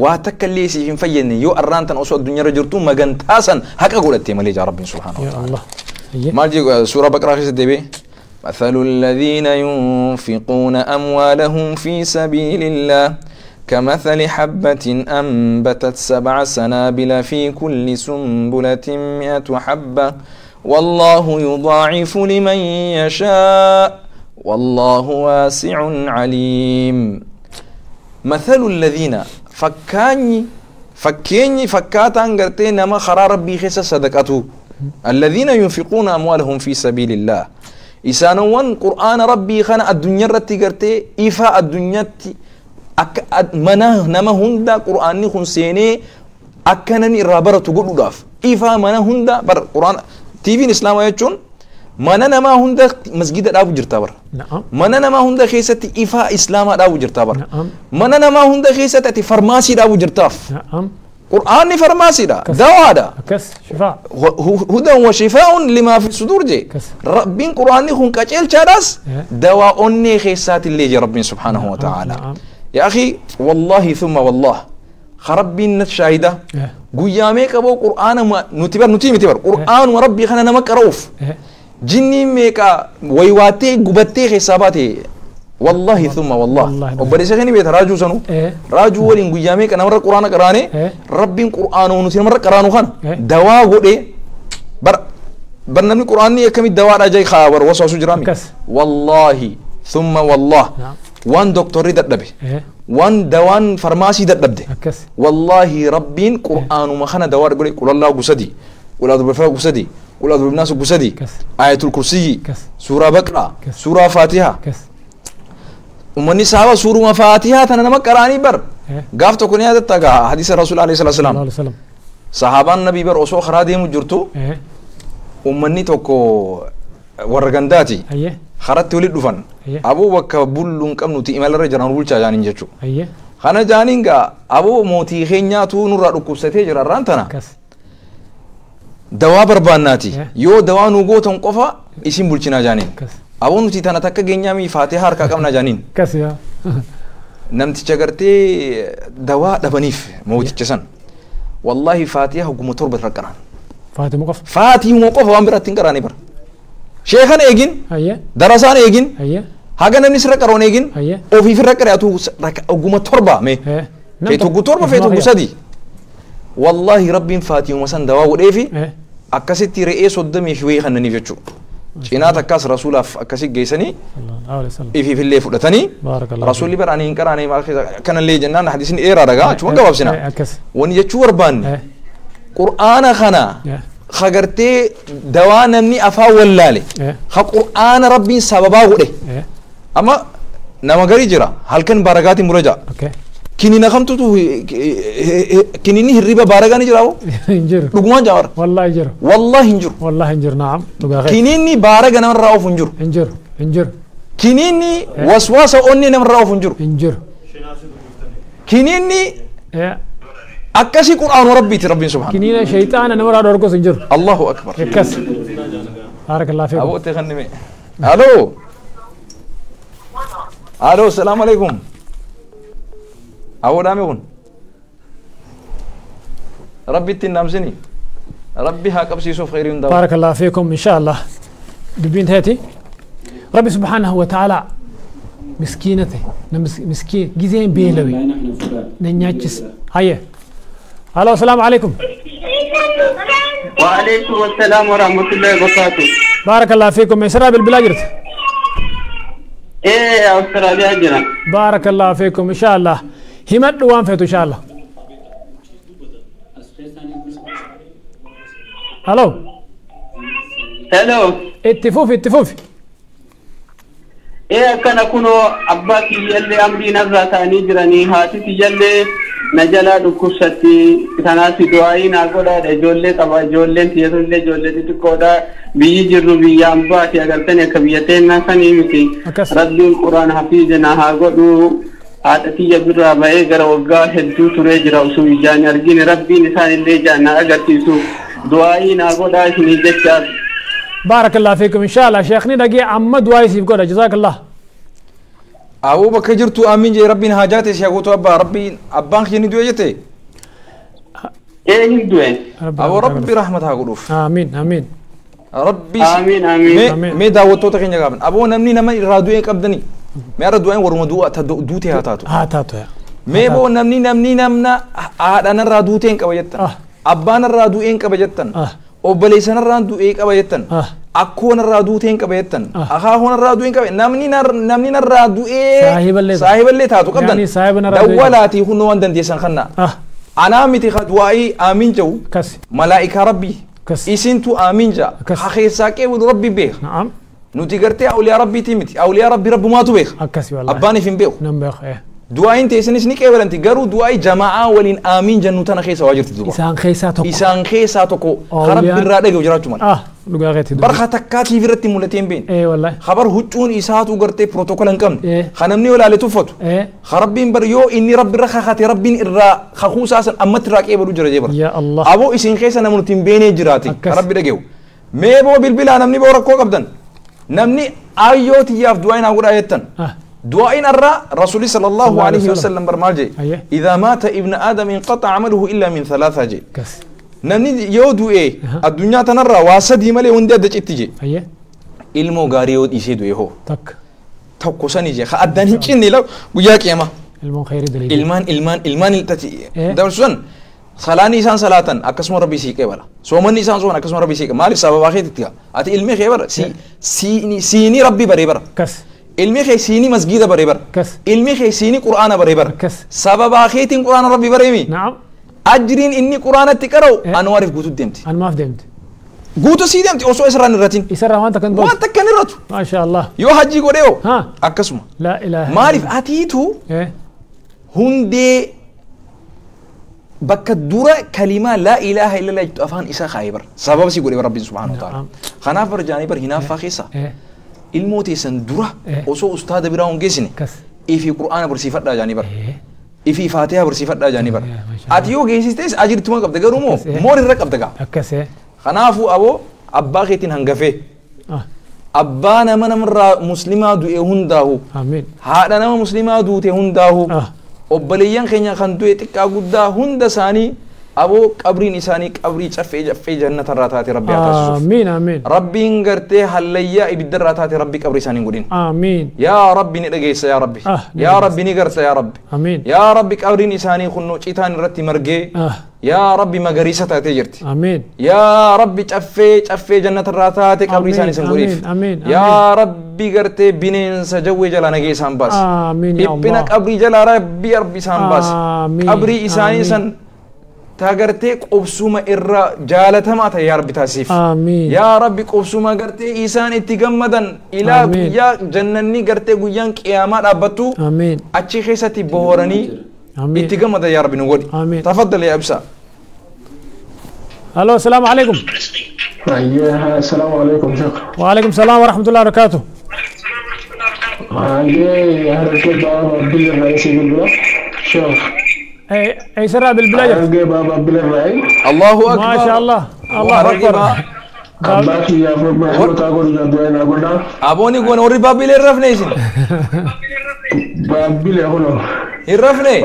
waa takka illee siif hin fayyadne yoo arraan tana osoo addunyaarra jirtu magantaa san haqa godhatte malee jaa rabbiin subhaanahu wa ta'ala maal jedhu suuraa baqaraa keessatti deebi'e مثل الذين ينفقون أموالهم في سبيل الله كمثل حبة أنبتت 7 سنابل في كل سنبلة 100 حبة والله يضاعف لمن يشاء والله واسع عليم. مثل الذين فكاني Fakkeenyi fakkaataan gartee nama karaa rabbii keessa sadaqatu. Alladhiina yunfiquuna amwaalahum fi sabiilillah. Isaanowwan qur'aana rabbii kana addunyaa irratti gartee ifa addunyaatti akka mana nama hunda qur'aanni kun seenee akka namni irraa baratu godhuudhaaf ifa mana hunda bar qur'aana TV'n islaamaa jechuun mana namaa hunda masgida dhaabu jirta bar. Mana namaa hunda keessatti ifa islaamaa dhaabu jirta bar. Mana namaa hunda keessatti ati farmaasii dhaabu jirtaaf. Qur'aanni farmaasiidha, dawaadha. Hudan wa shifaa'un limaa fi sudur je. Rabbiin qur'aanni kun qajeelchaadhaas dawaa onnee keessaatillee je rabbiin subhaanahu wa ta'ala. Yaa akhi wallahi thumma wallah rabbiin nat shaahida guyyaa meeqa boo qur'aana nuti bar nuti miti bar qur'aanuma rabbii kana nama qara'uuf jinni meeqa waywaattee gubattee keessaa baate والله ثم والله وبريسة خني بيت راجو سنو راجو ولين قيامي كنا مرة قرآن قرانه ربي قرآن ونسينا مرة قرآن خان دواء قدي بر برنامج قرآني كم الدواء راجع خبر وصل جرامي والله ثم والله وان دكتور دبي وان دوان فرماسي دبده والله ربي قرآن وما خنا دواء قولي قول الله قصدي قول الله بفا قصدي قول الله بالناس قصدي آية الكرسي سورة بقرة سورة فاتحة ومني صحابة سورة فاتحة أنا ما قراني بر قافت كوني هذا تجا حديث الرسول عليه الصلاة والسلام صحابة النبي بر أسوأ خرادي مجرتو ومني توكو ورغنداتي خرجت ولد دفن أبو بكر بولون كم نتي إمال رجال نقول شجانين جتشو خنا جانينغا أبو موتي خنيا تو نور ركوب ستيجر رانتنا دوا برباناتي يو دوا نوغوتن قفا اسم بولشنا جانين أبو نتي تنا تك جنيامي فاتحة هركا كم نجانين كسيا نمت شجرتي دواء دبنيف موت جسن والله فاتحة هجوم تربة ركران فاتحة موقف فاتحة موقف وامبرتين كراني بر شيخان إيجين درسان إيجين هاجنا نمني سرك رون إيجين أو في فرق رأتو هجوم تربة مي في توجو تربة في توجو سدي والله ربي فاتحة مثلا دواء وديفي أكستي رئيس قدامي شوي خلنا نيجي cinaa takkaas rasuulaaf akkasi geessanii ifiif illee fudhatanii rasuulli bara ani hin qaraane maal keessa akkanallee jennaan hadiisni dheeraa dhagaa achuma gabaabsina wani jechuu barbaanne qur'aana kana hagartee dawaa namni afaan wallaale ha qur'aana rabbiin sababaa godhe amma nama garii jira halkan baaragaatiin mura ja'a kinina kamtutu kinini hirriba baaragaa ni jirawo hinjiru dhugumaan jaawar wallahi jiru wallahi hinjiru wallahi hinjiru naam dhugaa kinini baaraga namarraa ofu hinjiru hinjiru hinjiru kinini waswaasa onni namarraa ofu hinjiru hinjiru kinini akkasi qur'aanu rabbiiti rabbiin subhaana kinina shayxaana namarraa dhorkus hinjiru allahu akbar akkas baarakallahu fiikum aboo taqannime alo alo assalaamu alaykum أبو دامي ربي تنامسني ربي هاك يوسف خير من بارك الله فيكم إن شاء الله دبين هاتي ربي سبحانه وتعالى مسكينته مسكين جزين بيلوي ننياتشس هيا هلا السلام عليكم وعليكم السلام ورحمة الله وبركاته بارك الله فيكم يا سراب البلاجرت إيه أستراليا جنا بارك الله فيكم إن شاء الله همت وان فيتو إن شاء الله هلو هلو اتفوفي اتفوفي إيه كان أكونو أباكي يلي أمري نزا تاني جراني هاتي يلي نجلا دكوستي تناسي دعائي ناقودا جولي طبعا جولي تيزولي جولي تكودا بيجي جرو بيجي أمباتي أغلتني كبيتين ناسني متي ربي القرآن حفيظنا هاقودو haadha birraa ba'ee gara waggaa hedduu turee jira osoo ijaan argine rabbiin isaan illee ijaan na agarsiisu du'aa'ii naa godhaa isinii jechaaf. بارك الله فيكم إن شاء الله شيخني دقي عم دعائي سيف قوله جزاك الله. أبو بكر جرتو آمين جي ربي حاجاتي شيخوتو أبا ربي أبان خيني دويته. إيه دوي. أبو ربي رحمتها قلوف. آمين آمين. ربي آمين آمين. مي دعوتو تخيني قابن أبو نمني نما رادوين قبدني. ما رد وين ورما دوا دوتي هاتاتو هاتاتو يا ما بو نمني نمني نمنا أنا رادوتين كبجتن أبان الرادوين كبجتن أوبليسن الرادوين كبجتن أكون الرادوتين كبجتن أخاهون الرادوين كبجتن نمني نر نمني الرادوين صاحب اللي صاحب اللي تاتو قبدن يعني صاحب الرادوين دولاتي هو نوان دنديسن خنا Anaa miti du'aa'ii amiin jedhu malaa'ika rabbii isintu amiin jedha ha keessaa qeebalu rabbi beeka. Nuti gartee awliyaa rabbiitii miti awliyaa rabbi rabbumaatu beeka. Abbaan if hin beeku. Du'aa'iin teessanis ni qeebalanti garuu du'aa'ii jamaa'aa waliin amiin jennu tana keessa waa jirti duuba. Isaan keessaa tokko. Rabbi irraa dhagahu jiraachuu mala. Barka takkaa TV irratti mul'atee hin beekne. Habar huccuun isaatu gartee pirootokola hin qabne. Kan namni olaale tuffatu. Rabbiin bar yoo inni rabbi irra kakate rabbiin irraa kakuusaa san ammatti irraa qeebalu jira jee bara. Aboo isin keessa namni nuti hin beeknee jiraate. Rabbi dhagahu. Mee boo bilbilaa namni boo rakkoo qabdan. Namni ayyoo tiyyaaf du'aa'iin haa godhaa jettan. دعاء الرا رسول صلى الله عليه وسلم برمالجي إذا مات ابن آدم انقطع عمله إلا من ثلاثة جي نمني يودو إيه الدنيا تنرى واسدي مالي وندي أدج إتجي إلمو غاريو إيسي دو إيه تك تكوساني جي خأدان هنشيني لو وياك يا ما إلمو خير دليل إلمان إلمان إلمان تتي دارسون صلاني إنسان صلاة أكسم ربي سيك ولا سومني إنسان سومن أكسم ربي سيك مالي سبب آخر تتيا أتي إلمي خير سي سيني سيني ربي بريبر كس ilmi keessiini masgida baree bara. Ilmi keessiini qur'aana baree bara. Sababa keetiin qur'aana rabbi bareemi. Ajriin inni qur'aanatti qara'u anwaariif guutuu deemti. Anumaaf deemti. Guutuu sii deemti osoo isarraan irratin. Isarraa waan takka hin Waan takka hin irratu. Maasha Allah. Yoo hajii godhee hoo akkasuma. Laa ilaaha. Maaliif atiitu hundee bakka dura kalimaa laa ilaaha illallah jettu afaan isaa kaayee bara. Sababa sii godhee bara rabbiin subhaanahu wa ta'ala. Kanaaf bara jaanii bara hinaaffaa keessa. Ilmoo teessan dura osoo ustaada biraa hin geessine ifii qur'aana barsiifadhaa jaanii bara. Ifii faatihaa barsiifadhaa jaanii bara. Ati yoo geessistees ajirtuma qabda garuu moo moor irra qabda gaa. Kanaafuu aboo abbaa keetiin hangafee abbaa nama namarraa muslimaa du'e hundaahu haadha nama muslimaa duute hundaahu obboleeyyan keenya kan du'e xiqqaa guddaa hunda isaanii aboo qabriin isaanii qabrii caffee caffee jannatarraa taate rabbi haa taasisuuf. Amiin amiin. Rabbiin gartee hallayyaa ibiddarraa taate rabbi qabrii isaanii hin godhin. Amiin. Yaa rabbi ni dhageessa yaa rabbi. Yaa rabbi ni garta yaa rabbi. Amiin. Yaa rabbi qabriin isaanii kunnoo citaan irratti margee. Yaa rabbi magariisa taatee jirti. Amiin. Yaa rabbi caffee caffee jannatarraa taate qabrii isaanii san godhiif. Amiin. Yaa rabbi gartee bineensa jawwee jalaa nagee isaan baase. Amiin. Dhiphina qabrii jalaa rabbi rabbi isaan baase. Qabrii isaanii san tagartee qobsuma irra jaalatamaa ta'e yaa rabbi taasisiif. Yaa rabbi qobsuma gartee isaan itti gammadan ilaa guyyaa jannanni gartee guyyaan qiyaamaa dhaabbattu achi keessatti bohooranii itti gammadan yaa rabbi nu godhi. Tafaddal yaa ibsaa. Aloo salaamu alaikum. Assalaamu alaikum sheekh. Wa alaikum salaam wa rahmatullahi wa barakaatuh. Sheekh. اي سرع بالبلاد الله اكبر ما شاء الله الله اكبر ابوني قون وري بابي الرفنيشن بابي هنا الرفني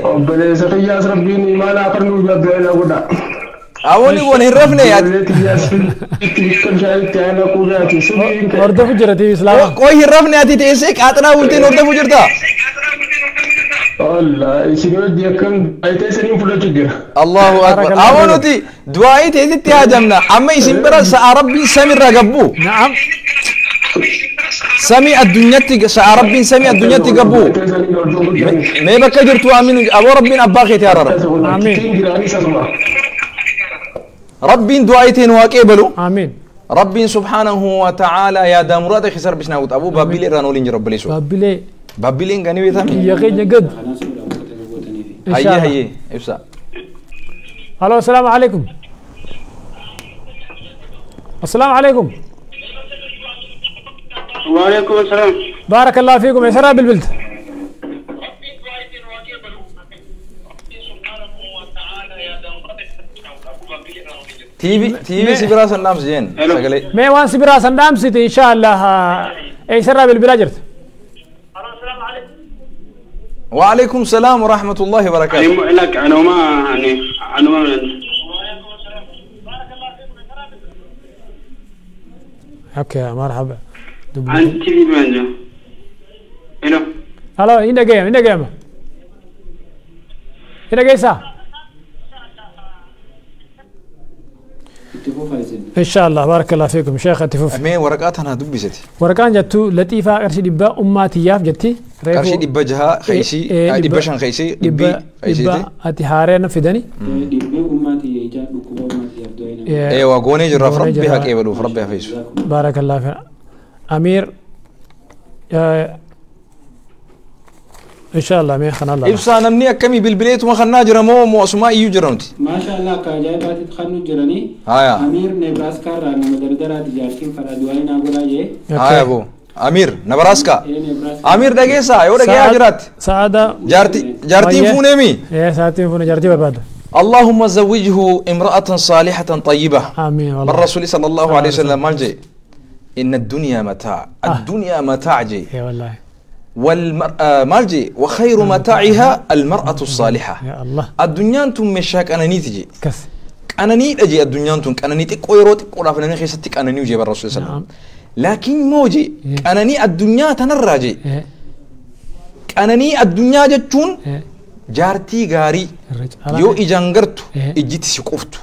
ابوني قون الرفني ورده فجرتي اسلام کوئی الرفني اتي تيسك اتنا ولتين ورده فجرتا والله سيدي كان ايتسنين فلوتجر الله اكبر اونتي دعائي تيتي هاجمنا اما يسين برا ربي سمي رغبو نعم سمي الدنيا ربي سمي الدنيا تقبو ما بك جرتو امين ابو ربي اباخيت يا رب امين ربي دعائتين واقبلوا امين ربي سبحانه وتعالى يا دامراد خسر بشناوت ابو بابيلي رانولين رب ليسو بابيلي بابيلين غني بيتامي يا غني قد هيا هيا ابسا الو السلام عليكم السلام عليكم وعليكم السلام بارك الله فيكم يا سراب البلد تي في سبرا سندام زين ما وان سبرا سندام سيتي ان شاء الله اي سراب البلاد وعليكم السلام ورحمة الله وبركاته. لك أنا ما يعني أنا ما أوكي مرحبا. عن تي في بانجو. ألو. هلا هنا جاي هنا جاي هنا جاي سا. إن شاء الله بارك الله فيكم شيخ تفوف. أمين ورقات أنا دبستي. ورقان جتو لطيفة أرشد بقى أماتي ياف جتي. Qarshii 600 keeysii 500 keeysii dhibbi dhibba ati haareen fidani. Dhibbee ummati ijaa dhukkuba ummati abdooyina. Eewa goonee jirra rabbi haa qeebaluuf rabbi haa fayyisu. Baarakallahu fiik. Amiir inshallah mee kana Allah. Ibsaa namni akkamii bilbileetuma kannaa jira moo moosumaa iyyuu jira nuti? Maasha Allah akka ajaa'ibaatti kannu jiranii. Haya. Amiir Nebraaskaa irraa nama dardaraati jaartiin fadhaa du'aa naa godhaa jee. Haya boo. Amir Nebraska. Amir dhageessaa yoo dhageessaa jiraatti. Saada. Jaartiin fuuneemi. Sa'aatiin fuune jaartii barbaada. اللهم زوجه امرأة صالحة طيبة. آمين والله. الرسول صلى الله عليه وسلم مالجي إن الدنيا متاع. الدنيا متاع جي. إيه والله. والمرأة مالجي وخير متاعها المرأة الصالحة. يا الله. الدنيا أنتم مشاك أنا نيتجي. كس. أنا نيت أجي الدنيا أنتم أنا نيت قويروت قرا فلان خيستك أنا نيوجي بالرسول صلى الله عليه وسلم. لكن موجي أنا ني الدنيا تنراجي. أنا ني الدنيا جتون جارتي غاري يو إجانغرتو إجيت سقفتو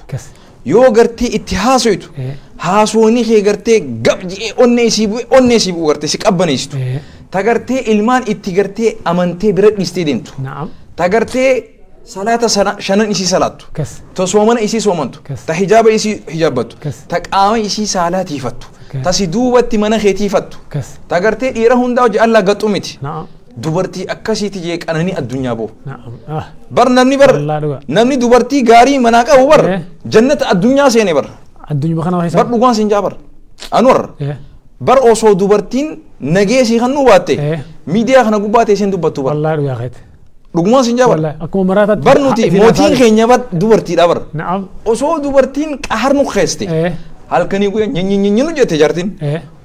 يو غرتي اتهاسويتو هاسوني خي غرتي قبجي أوني سيبو غرتي سقبنيستو تغرتي إلمان اتغرتي أمنتي برد نستيدمتو. نعم. تغرتي صلاة شنن إسي صلاتو. تصومن إسي صومنتو. تحجاب إسي حجابتو. تقام إسي صلاتي فتو. تسدوبتي من خيتي فتو. تغرتي إيرهن داوج الله قطمتي. نعم. dubartii akkasiiti jee qananii addunyaa boo. Na'am. Bar namni bar namni dubartii gaarii manaa qabu bar jannata addunyaa seene bar. Addunyaa kana bar dhugaan siin jaa bar. Anwar bar osoo dubartiin nagee sii kan nu baatte miidiyaa kana gubbaa ta'e isheen dubbattu bar. Wallaahi dhugaa keeti. Dhugumaan siin jaa bar. Akkuma maraataatti. Bar nuti mootiin keenya bar dubartiidha bar. Na'am. Osoo dubartiin qahar nu keeste. Halkanii guyyaa nyenyenyenye nu jette jaartiin.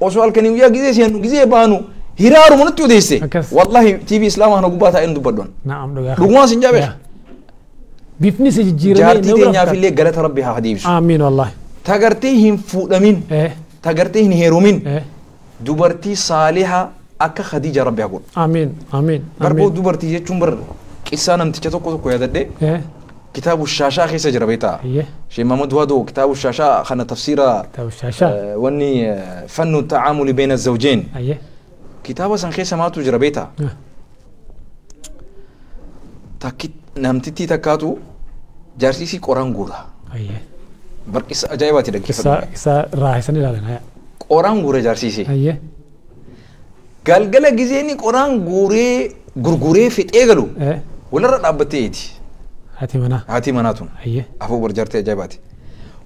Osoo halkanii guyyaa gizee seenu gizee baanu hiraaru manatti odeesse. Wallahi TV Islaamaa kana gubbaa taa'een dubbaddoon. Na'am dhugaa. Dhugumaan siin jaa beeka. Bifni si jijjiiramee. Jaartii teenyaaf illee galata Rabbi haa deebisu. Amiin wallahi. Tagartee hin fuudhamin. Tagartee hin heerumin. Dubartii saaliha akka Khadiija Rabbi haa godhu. Amiin amiin. Barboo dubartii jechuun bar qissaa namticha tokko tokko yaadadhee. كتاب الشاشة خيسة جربيتها. شيء محمد وادو كتاب الشاشة خنا تفسيره. كتاب الشاشة. وني فن التعامل بين الزوجين. كتابة سن خيسة ما تجربيتها. تاكيد نمتتي تكاتو جارسيسي قران غورا. بركس أجايباتي لك. قصة راحسني لا. قران غورا جارسيسي. قال قال جزيني قران غوري غرغوري في تيغلو. ولا رأبتيتي. هاتي منا. هاتي مناتون. أفو برجرتي أجايباتي.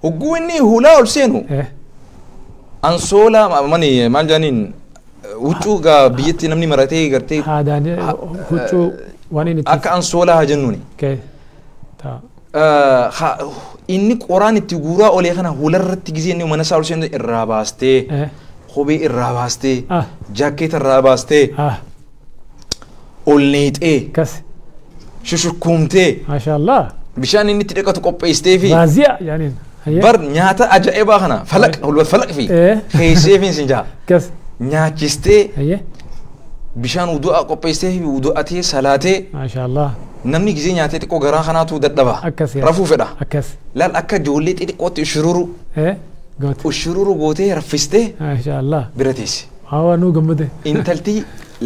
وقويني هولا ألسينو. أنسولا ماني مالجانين huccuu gaa biyyatti namni maratee gartee haadaan huccuu waan inni akka ansoolaa haa jennuuni. Inni qoraan itti guuraa olee kana hularratti gizee inni mana isaa ol seenu irraa baastee kophee irraa baastee jaakkeeta irraa baastee ol neexee shushukkuumtee maashaallah bishaan inni itti dhiqatu qopheessitee fi baaziyaa yaaniin bar nyaata ajaa'ibaa kana falaq falaq fi keessee fi sin jaa. Nyaachistee bishaan wudu'a qopheessitee fi wudu'atee salaatee. Maashaallah. Namni gizee nyaatee xiqqoo garaa kanaatu dadhaba. Rafuu fedha. Laal akka ijoollee xixiqqootti ushururu. Ushururu gootee raffistee. Maashaallah. Bira teesse. Hawa nuu gammade. Intalti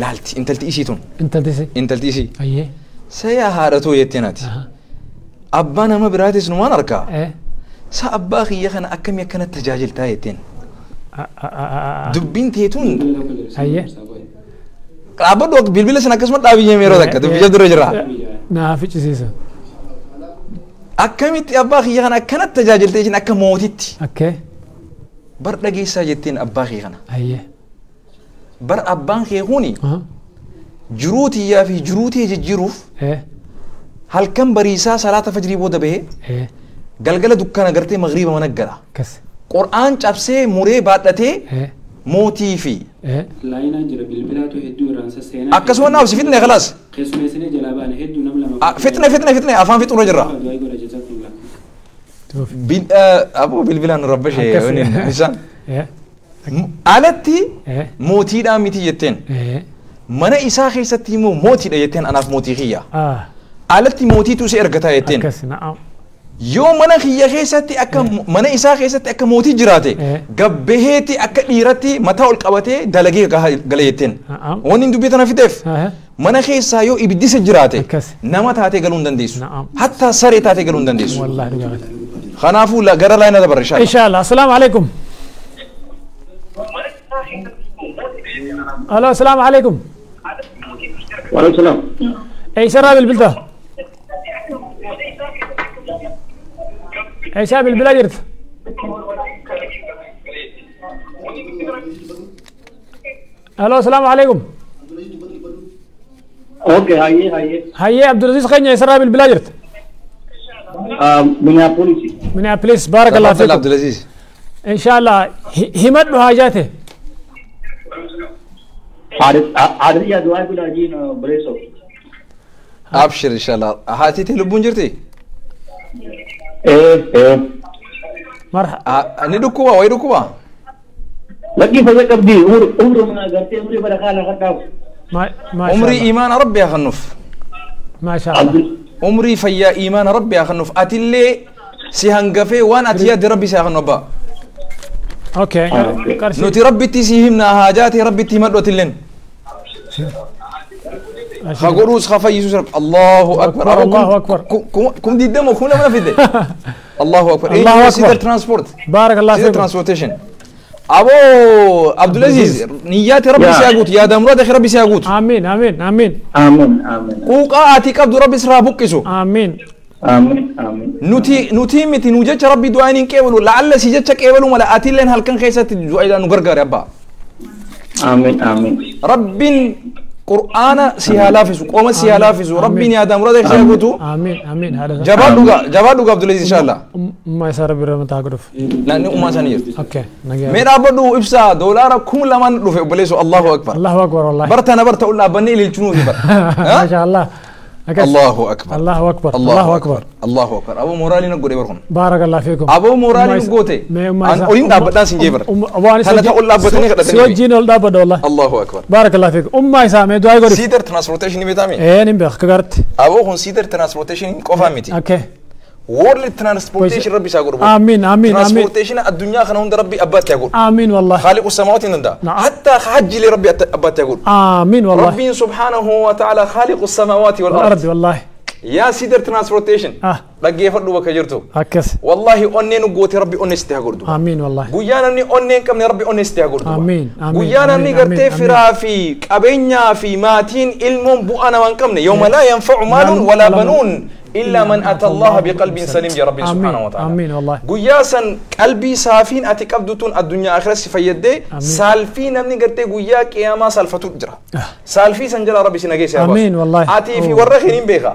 laalti intalti isii tun. Intalti isii. Intalti isii. Sayaa haadhatoo jettee naati. Abbaa nama biraatis numaan argaa. Sa abbaa kiyya kana akkamii akkanatti tajaajiltaa jetteen. Dubbiin teetuun. Dhaabbadhu bilbila sana akkasuma dhaabii yeroo takka dubbicha dura jira. Naa ficcisiisa. Akkamitti abbaa kiyya kana akkanatti tajaajiltee ishiin akka mootitti. Bar dhageessaa jetteen abbaa kiyya kana. Bar abbaan kee kuni jiruu tiyyaa fi jiruu tee jijjiiruuf halkan bariisaa salaata fajrii booda bahee galgala dukkana gartee magriiba mana gala. Qur'aan cabsee muree baadhatee mootii fi. Laayinaan jira bilbilaatu hedduu irraan sasseenaa. Akkasuma naaf si fitne khalaas. Keessumeessinee jalaa baane hedduu nam lama. Fitne fitne fitne afaan fixuura jirra. Aboo bilbilaan rabbashee isaan. Alatti mootiidhaa miti jetteen. Mana isaa keessatti immoo mootiidha jetteen anaaf mootii kiyya. Alatti mootiitu si ergataa jetteen. Akkas na'am. Yoo mana kiyya keessatti akka mana isaa keessatti akka mootii jiraate gabbaheeti akka dhiiratti mataa ol qabatee dalagee gala jetteen. Wanni dubbii tana fiteef mana keessaa yoo ibiddisa jiraate nama taatee galuu hin dandeessu. Hatta saree taatee galuu hin dandeessu. Kanaafuu gara laayina dabarre inshallah. Inshallah. Assalaamu alaikum. Alo, assalaamu alaikum. Wa alaikum salaam. Eessarraa bilbilta? Eessaa bilbilaa jirta? Alo, assalaamu alaikum. Okay, hayyee hayyee. Hayyee Abdulaziz keenya eessarraa bilbilaa jirta? Minneapolis. Minneapolis, barakallahu fiikum. Abdulaziz. Inshallah himadhu haajaate. Haadha du'aa godhaa jiin bareessoo. Abshir inshallah. Haati tee lubbuun jirti? Marhaba. Ni dhukkuba wayi dhukkuba? Lakkii fayya qabdi umri mana gartee umrii barakaa lafa dhaabu. Umrii iimaana rabbi haa kennuuf. Maasha Allah. Umrii fayyaa iimaana rabbi haa kennuuf. Atillee si hangafee waan ati yaadde rabbi si haa kennu abbaa. Okay. Nuti rabbitti si himna haajaate rabbitti himadhu atilleen. خقروس خفيسوس رب الله اكبر الله اكبر كم دي دمو كم لما فيدي الله اكبر الله اكبر سيدر ترانسبورت بارك الله فيك سيدر ترانسبورتيشن ابو عبد العزيز نيات ربي سياقوت يا دمراد اخي ربي سياقوت امين امين امين امين امين قوقاتي قبض ربي سرا بقسو امين امين امين نوتي نوتي متي نوجج ربي دعانين كيبلو لعل سيجتك كيبلو ولا اتي لين هل كان خيست دعاء نغرغر يا ابا امين امين رب قرآن سيالافس قوم سيالافس ربي يا دام رضي خيغوتو امين امين هذا جبادوغا جبادوغا عبد العزيز ان شاء الله ما يصير بيرم تاغرف لان ما سنير اوكي مين ابدو ابسا دولار كم لمن دفع بليسو الله اكبر الله اكبر والله برتنا برتا ولا بني للجنود بر ما شاء الله الله اكبر الله اكبر الله اكبر الله اكبر ابو مورالي نغوري بركم بارك الله فيكم ابو مورالي نغوتي ان اولين دابدا سنجيبر انا تقول لابتني خدتني سوجين دابد والله الله اكبر بارك الله فيكم ام اسامه دعاء غوري سيدر ترانسبورتيشن بيتامي ايه نبخ كغرت ابو هون سيدر ترانسبورتيشن قفامتي اوكي وورلد ترانسبورتيشن ربي ساغور امين امين امين ترانسبورتيشن الدنيا خنا هون ربي ابات يقول امين والله خالق السماوات نندا حتى حج لي ربي ابات يقول امين والله ربي سبحانه وتعالى خالق السماوات والارض والله يا سيدر ترانسبورتيشن لقي فدو بكجرتو هكس والله اوني نغوتي ربي اوني ستيغوردو امين والله غيانا ني اوني كم ربي اوني ستيغوردو امين امين غيانا ني غرتي فرا في قبنيا في ماتين علم بو انا وان كمني يوم لا ينفع مال ولا بنون إلا من أتى الله بقلب سليم يا ربي سبحانه وتعالى آمين والله قياسا قلبي سافين أتكبدتون الدنيا آخرة سفيدة سالفين من قرتي قيا قياما سالفتو جرا سالفي سنجلا ربي سنجيس يا آمين والله أتي في ورخين بيخا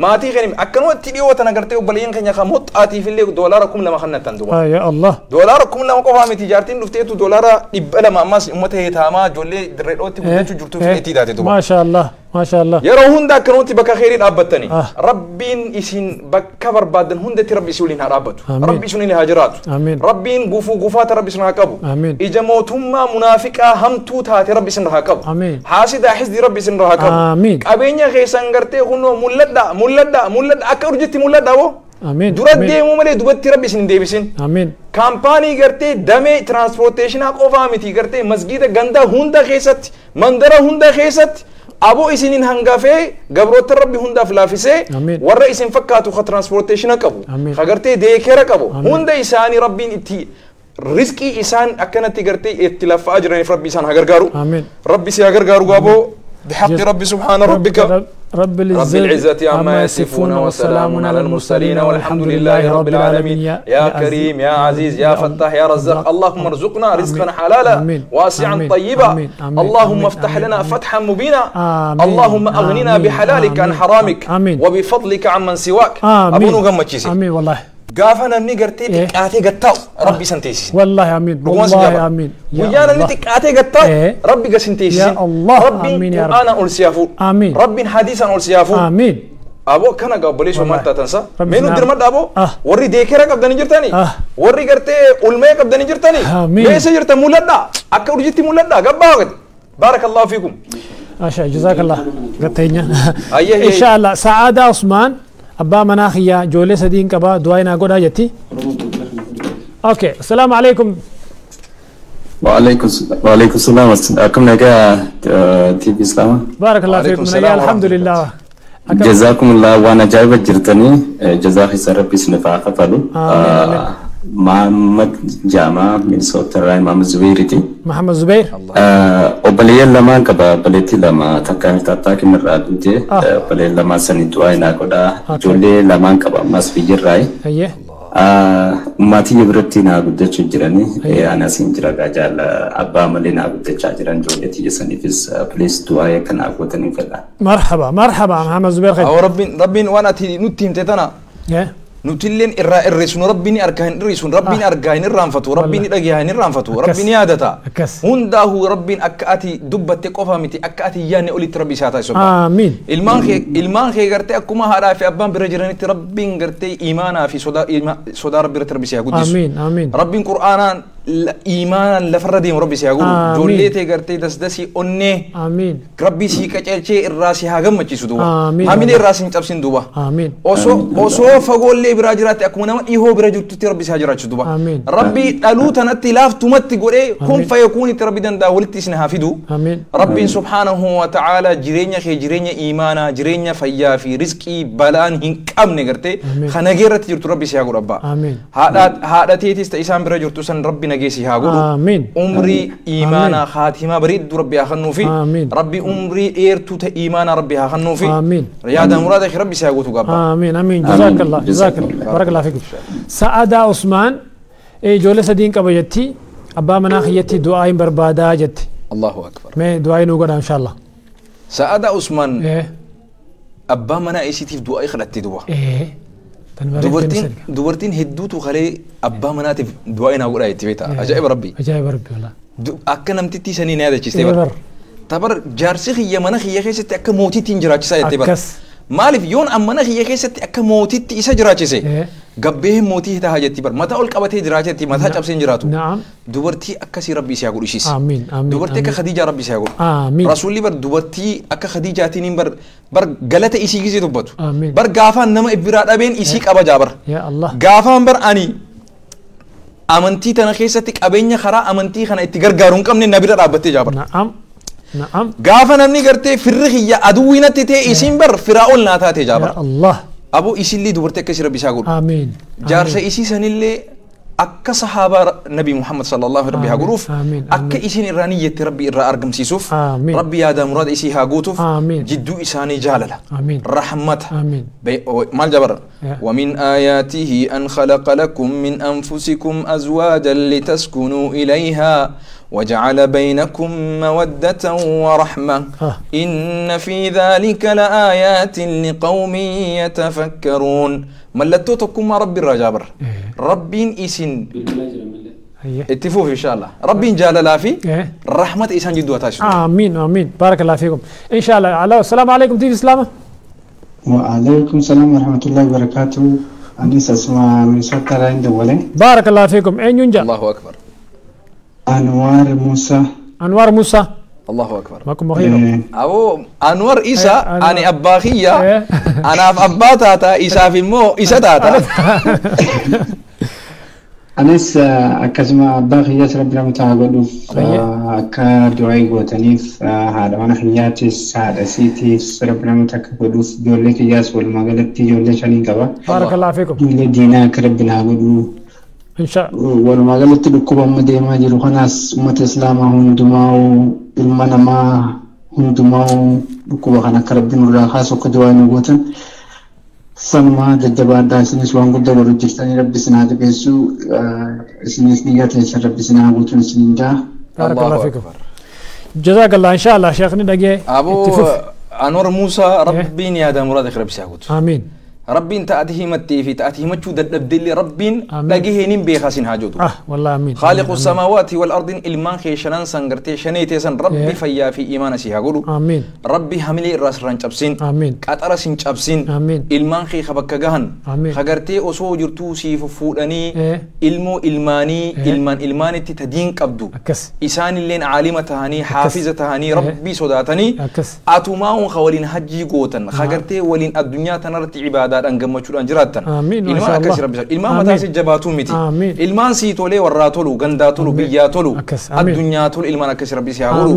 ما تي غنيم أكنوا تبي وتنا قرتي وبلين خنيا خموت أتي في اللي دولاركم لما خلنا تندوا يا الله دولاركم لما قفا تجارتين لفتيتو دولار إبلا ما ماس أمته تاما جولي دريتو تبي جرتو في تيداتي دوبا ما شاء الله ما شاء الله يرى هندا كنوتي بكا خيرين أبتني ربين إسين بكا بربادن هندا تربي سولين هرابتو ربي سولين هاجرات آمين ربين غفو غفات ربي سنها كابو آمين إجا موتما منافقة همتو تاتي ربي سنها كابو آمين حاسد حسد ربي سنها كابو آمين أبينيا خيسان غرتي خنو مولدا مولدا مولدا أكرجتي مولدا و آمين درد ديمو ملي دوبتي ربي سن ديبسين آمين كامباني غرتي دمي ترانسبورتيشن أقوامتي غرتي مسجد غندا هندا خيست مندرة هندا خيست أبو إسنين هنغافي قبروت ربي هندا فلافسي ورا إسن فكاتو خ ترانسبورتيشن كابو خغرتي ديكيرا كابو هندا إساني ربي إتي رزقي إسان أكنتي غرتي اتلاف أجرني في ربي إسان هغرغارو آمين ربي سي هغرغارو غابو بحق ربي سبحان ربك رب العزة عما يصفون وسلام على المرسلين والحمد لله رب العالمين. يا كريم يا عزيز يا فتاح يا رزاق اللهم ارزقنا رزقا حلالا واسعا طيبا اللهم افتح لنا فتحا مبينا اللهم اغننا بحلالك عن حرامك وبفضلك عمن سواك. ابو نغمتشيسي امين والله قافنا ني قرتي تقاتي قطاو ربي سنتيسي والله امين والله امين ويانا ني تقاتي قطاو ربي قسنتيسي يا الله ربي قرآن أولسيافو امين ربي حديثا أولسيافو امين ابو كان قبليش وما تنسى مينو درمد ابو وري ديكرا قبدني جرتاني وري قرتي علماء قبدني جرتاني ليس جرت مولدا اكا ورجتي مولدا قبا بارك الله فيكم ما شاء جزاك الله قتينا ان شاء الله. سعادة عثمان Abbaa manaa kiyyaa ijoollee sadiin qaba du'aa naa godhaa jetti. Okay, assalaamu alaikum. وعليكم السلام أكم نجا تي في إسلام بارك الله فيكم الحمد لله جزاكم الله وأنا جايبة جرتني جزاك ربي سنفع قفلو محمد جامع من صوت الراي محمد زبيرتي محمد زبير وبلي لما كبا بليتي لما تكامل تاتاك من رادوتي بلي لما سنتواي ناكودا جولي لما كبا ماس في جراي أيه maatii biratti naa guddachaa jirani ana siin jira gajaala abbaa malee naa guddachaa jiran ijoollee tiyya saniifis please du'aa akka naa gootanii fedha. Marhaba marhaba Muhammad Zubair khayr. Awwa rabbiin waan ati nutti himte tana nutilleen irraa irreessuun rabbiin argaa hin irreessuun rabbiin argaa hin irraanfatu rabbiin dhagayaa hin irraanfatu rabbiin yaadata hundaa'uu rabbiin akka ati dubbatte qofa miti akka ati yaadne olitti rabbi isaa taasisu. Amiin. Ilmaan kee gartee akkuma haadhaa fi abbaan bira jiranitti rabbiin gartee imaanaa fi sodaa rabbi irratti rabbi isaa guddisu. Amiin amiin. Rabbiin qur'aanaan imaanaan lafarra deemu rabbi isaa godhu ijoollee tee gartee dasdasii onnee amiin rabbi sii qaceelchee irraa si haa gammachiisu duuba amiin hamilee irraa si hin cabsin duuba amiin osoo fagoollee biraa jiraatte akkuma nama dhihoo bira jirtutti rabbi si haa jiraachisu duuba rabbi dhaluu tanatti laaftumatti godhee kun fayakuun itti rabbi danda'a walitti isin haa fidu amiin rabbiin subhaanahu wa ta'aala jireenya kee jireenya imaanaa jireenya fayyaa fi rizqii balaan hin qabne gartee kanagee irratti jirtu rabbi si haa godhu abbaa haadha teetis ta isaan bira jirtu san rabbi nagee si haa godhu amiin umrii imaanaa khaatimaa bareedduu rabbi haa kennuufi rabbi umrii dheertuu ta imaanaa rabbi haa kennuufi yaada muraada kee rabbi si haa guutu gabba amiin amiin jazaakallah jazaakallah barakallah fiikum sa'adaa usmaan ijoollee sadiin qaba jetti abbaa manaa kiyyatti du'aa hin barbaadaa jetti Allahu akbar mee du'aa nuu godha inshallah sa'adaa usmaan abbaa manaa isiitiif du'aa kadhatte duba dubartiin hedduutu kalee abbaa manaatiif du'aa naa godhaa jetti beektaa ajaa'iba rabbi ajaa'iba rabbi walaa akka namtittii sanii na yaadachiiste bara tabar jaarsi kiyya mana kiyya keessatti akka mootiitti hin jiraachisaa jettee bara maaliif yoon an mana kiyya keessatti akka mootiitti isa jiraachise gabbee mootii tahaa jetti bara mataa ol qabatee jiraachetti mataa cabsee hin jiraatu dubartii akkasii rabbi isii haa godhu ishiis dubartii akka Khadiijaa rabbi isii haa godhu rasuulli bar dubartii akka Khadiijaatiin bar bar galata isii gisee dubbatu bar gaafaan nama biraa dhabeen isii kabajaa bar gaafaan bar ani amantii tana keessatti qabeenya karaa amantii kana itti gargaaru hin qabne na bira dhaabbattee jaa bar gaafa namni gartee firri kiyya aduwwiinatti ta'e isiin bar firaa ol naa taate jaa bar aboo isillee dubartii akkasii rabbi isaa godhu amiin jaarsa isii sanillee akka sahaabaa nabi Muhammad sallallahu rabbi haa godhuuf akka isiin irraa niyyatti rabbi irraa argamsiisuuf rabbi yaada muraada isii haa guutuuf jidduu isaanii jaalala rahmata maal jabara ومن آياته أن خلق لكم من أنفسكم أزواجا لتسكنوا إليها وجعل بينكم مودة ورحمة إن في ذلك لآيات لقوم يتفكرون ملتوتكم رب الرجابر ربين إسن اتفوف إن شاء الله ربين جال لا في رحمة إسان جدوة تاشر آمين آمين بارك الله فيكم إن شاء الله. السلام عليكم تيف إسلامة. وعليكم السلام ورحمة الله وبركاته. أنيس أسمع من صوت عند ولي. بارك الله فيكم. أين ينجا؟ الله أكبر. أنوار موسى. أنوار موسى. الله أكبر. ماكم مخير. أبو أنوار إيسا أنا أباخية أنا أبا تاتا إيسا في مو إيسا تاتا. أنس أكزما أباخية ربنا متعاقدوف كدعاء وتنيف هذا أنا حياتي هذا سيتي ربنا متعاقدوف جولك ياس والمغلتي جولك شانين كوا. بارك الله فيكم. جولك دينا كربنا عقدو. إن شاء الله. والمغلتي بكوبا مديما جلو خناس أمة إسلام هندماو المنما هندماو بكوبا خنا كربنا الراخاس وكدعاء نقوتن. سما جدبا داسنس وان قد ورجستني ربي سنا جبسو سنس نيات ربي سنا قوتن سنجا. بارك الله فيكم. جزاك الله. إن شاء الله شيخنا دقي أبو أنور موسى ربي يا دام مراد ربي سيقول. آمين. ربي تأتيه متي في تأتيه متشو دبدلي ربي دقيه نين بيخاسين هاجودو. والله آمين. خالق السماوات والأرض إلمان خيشنان سنغرتي شنيتي سن ربي فيا في إيمان سيهاجودو. آمين. ربي هملي الراس ران شبسين. آمين. كاترا سين شبسين. آمين. إلمان خي خبك جهن. آمين. خجرتي أصو جرتو سيف فودني. إلمو إلماني إلمان إلماني تدين كبدو. إسان اللين عالمة تهاني حافظة تهاني ربي صداتني. أتوماهم خولين حجي قوتن خجرتي ولين الدنيا تنرت عبادة Sa'aadaadhaan gammachuudhaan jiraattan. Ilmaan akkasii rabbi ilmaan mataa isii jabaatuu miti. Ilmaan sii tolee warraa tolu gandaa tolu biyyaa tolu addunyaa tolu ilmaan akkasii rabbi si haa godhu.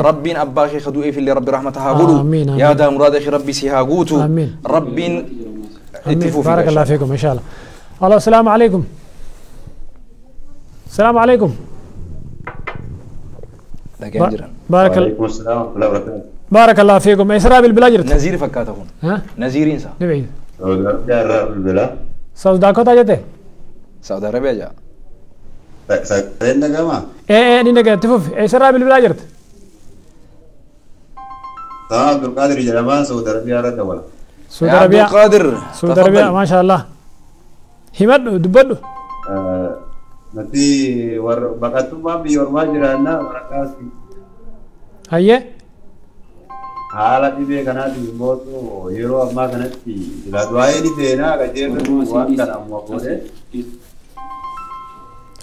Rabbiin abbaa kee kadu'eef illee rabbi rahmata haa godhu. Yaadaa muraada kee rabbi si haa guutu. Rabbiin itti fufi. Barakallahu fiikum inshallah. Allo assalaamu alaikum. Assalaamu alaikum. بارك الله فيكم. إسراء بالبلا جرت نزير فكاته هون نزيرين صح نبي بالبلا سعود داكوتا جته سعود عربية جا سعودين كما إيه نيجا تفوف إسراء بالبلا جرت عبد القادر جرمان سعود عربية رد ولا سعود عربية عبد القادر سعود عربية ما شاء الله همد دبدو نتي ور بقتuma biyormaa jiraanna waraqaasi hayyee haala dhibee kanaatiin immoo yeroo ammaa kanatti du'aa'ee ni seenaa qajeellu waan kana ammoo godhe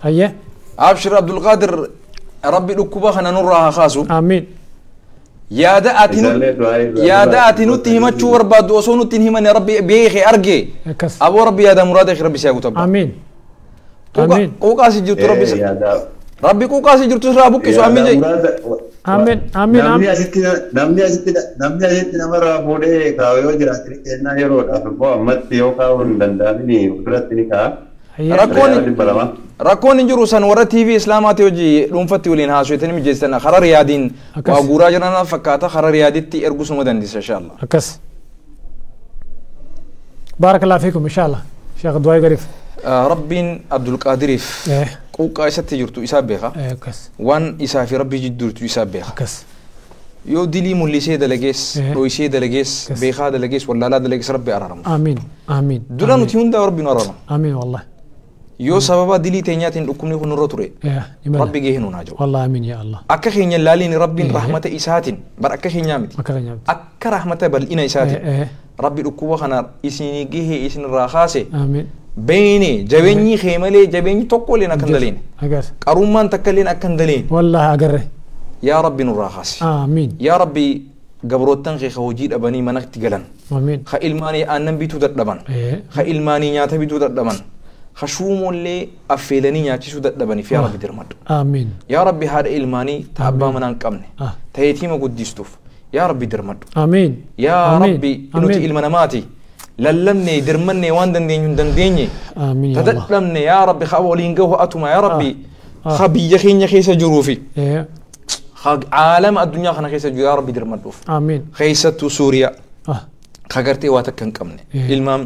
hayyee abshir Abdulqaadir rabbi dhukkuba kana nurraa haa kaasu amiin yaada ati nutti himachuu barbaaddu osoo nutti hin himanne rabbi beekee arge aboo rabbi yaada muraada kee rabbi si haa guutu amiin quuqaasi jirtu rabbi rabbi quuqaasi jirtu sirraa buqqisu amiin jee amiin amiin namni asitti namarraa fuudhee kaa'u yoo jiraate ni kennaa yeroodhaaf immoo ammatti yoo kaa'uu hin danda'amin ofirratti ni kaa'a. Rakkoon hin jiru san warra TV Islaamaati hojii dhuunfatti waliin haasofetanii mijeessitan karaa Riyaadiin waa guuraa jiran fakkaata karaa Riyaaditti erguu suma dandeessa inshallah. Akkas. Baarakallahu fiikum inshallah. Sheekh Duwaay Gariif. Rabbiin Abdulqaadiriif quuqqaa isatti jirtu isaa beeka. Waan isaa fi rabbii jidduu jirtu isaa beeka. Yoo dilii mul'isee dalagees, dho'isee dalagees, beekaa dalagees, wallaalaa dalagees rabbi araaramu. Amiin. Amiin. Dura nuti hundaa rabbi nu araaramu. Amiin wallahi. Yoo sababa dilii teenyaatiin dhukkubni kun nurra ture rabbi gahee nuun haa jiru. Wallahi amiin yaa Allah. Akka keenya laaliin rabbiin rahmata isaatiin bar akka keenyaa miti. Akka rahmata bal'ina isaatiin rabbi dhukkuba kana isinii gahee isinirraa kaase. Amiin. بيني جبيني خيملي جبيني تقولين أكن دلين قرومان تكلين أكن دلين والله أقره يا ربي نراخاس آمين يا ربي قبروتن خي خوجيد أبني منك تقلن آمين خإلماني أنن بيتو دردبان خإلماني نياتا بيتو دردبان خشوم اللي أفيلني نياتي دردباني في يا ربي درمد آمين يا ربي هذا إلماني تأبا منان قمني تيتيم قديستوف يا ربي درمد آمين يا ربي إنو تإلمنا ماتي للمني درمني وان دندين دنديني آمين يا الله تدلمني يا ربي خاولين قهوة أتوما يا ربي خبي يخين يخيس جروفي عالم الدنيا خنا خيس يا ربي درمدوف آمين خيستو سوريا خغرتي واتكن كمني المام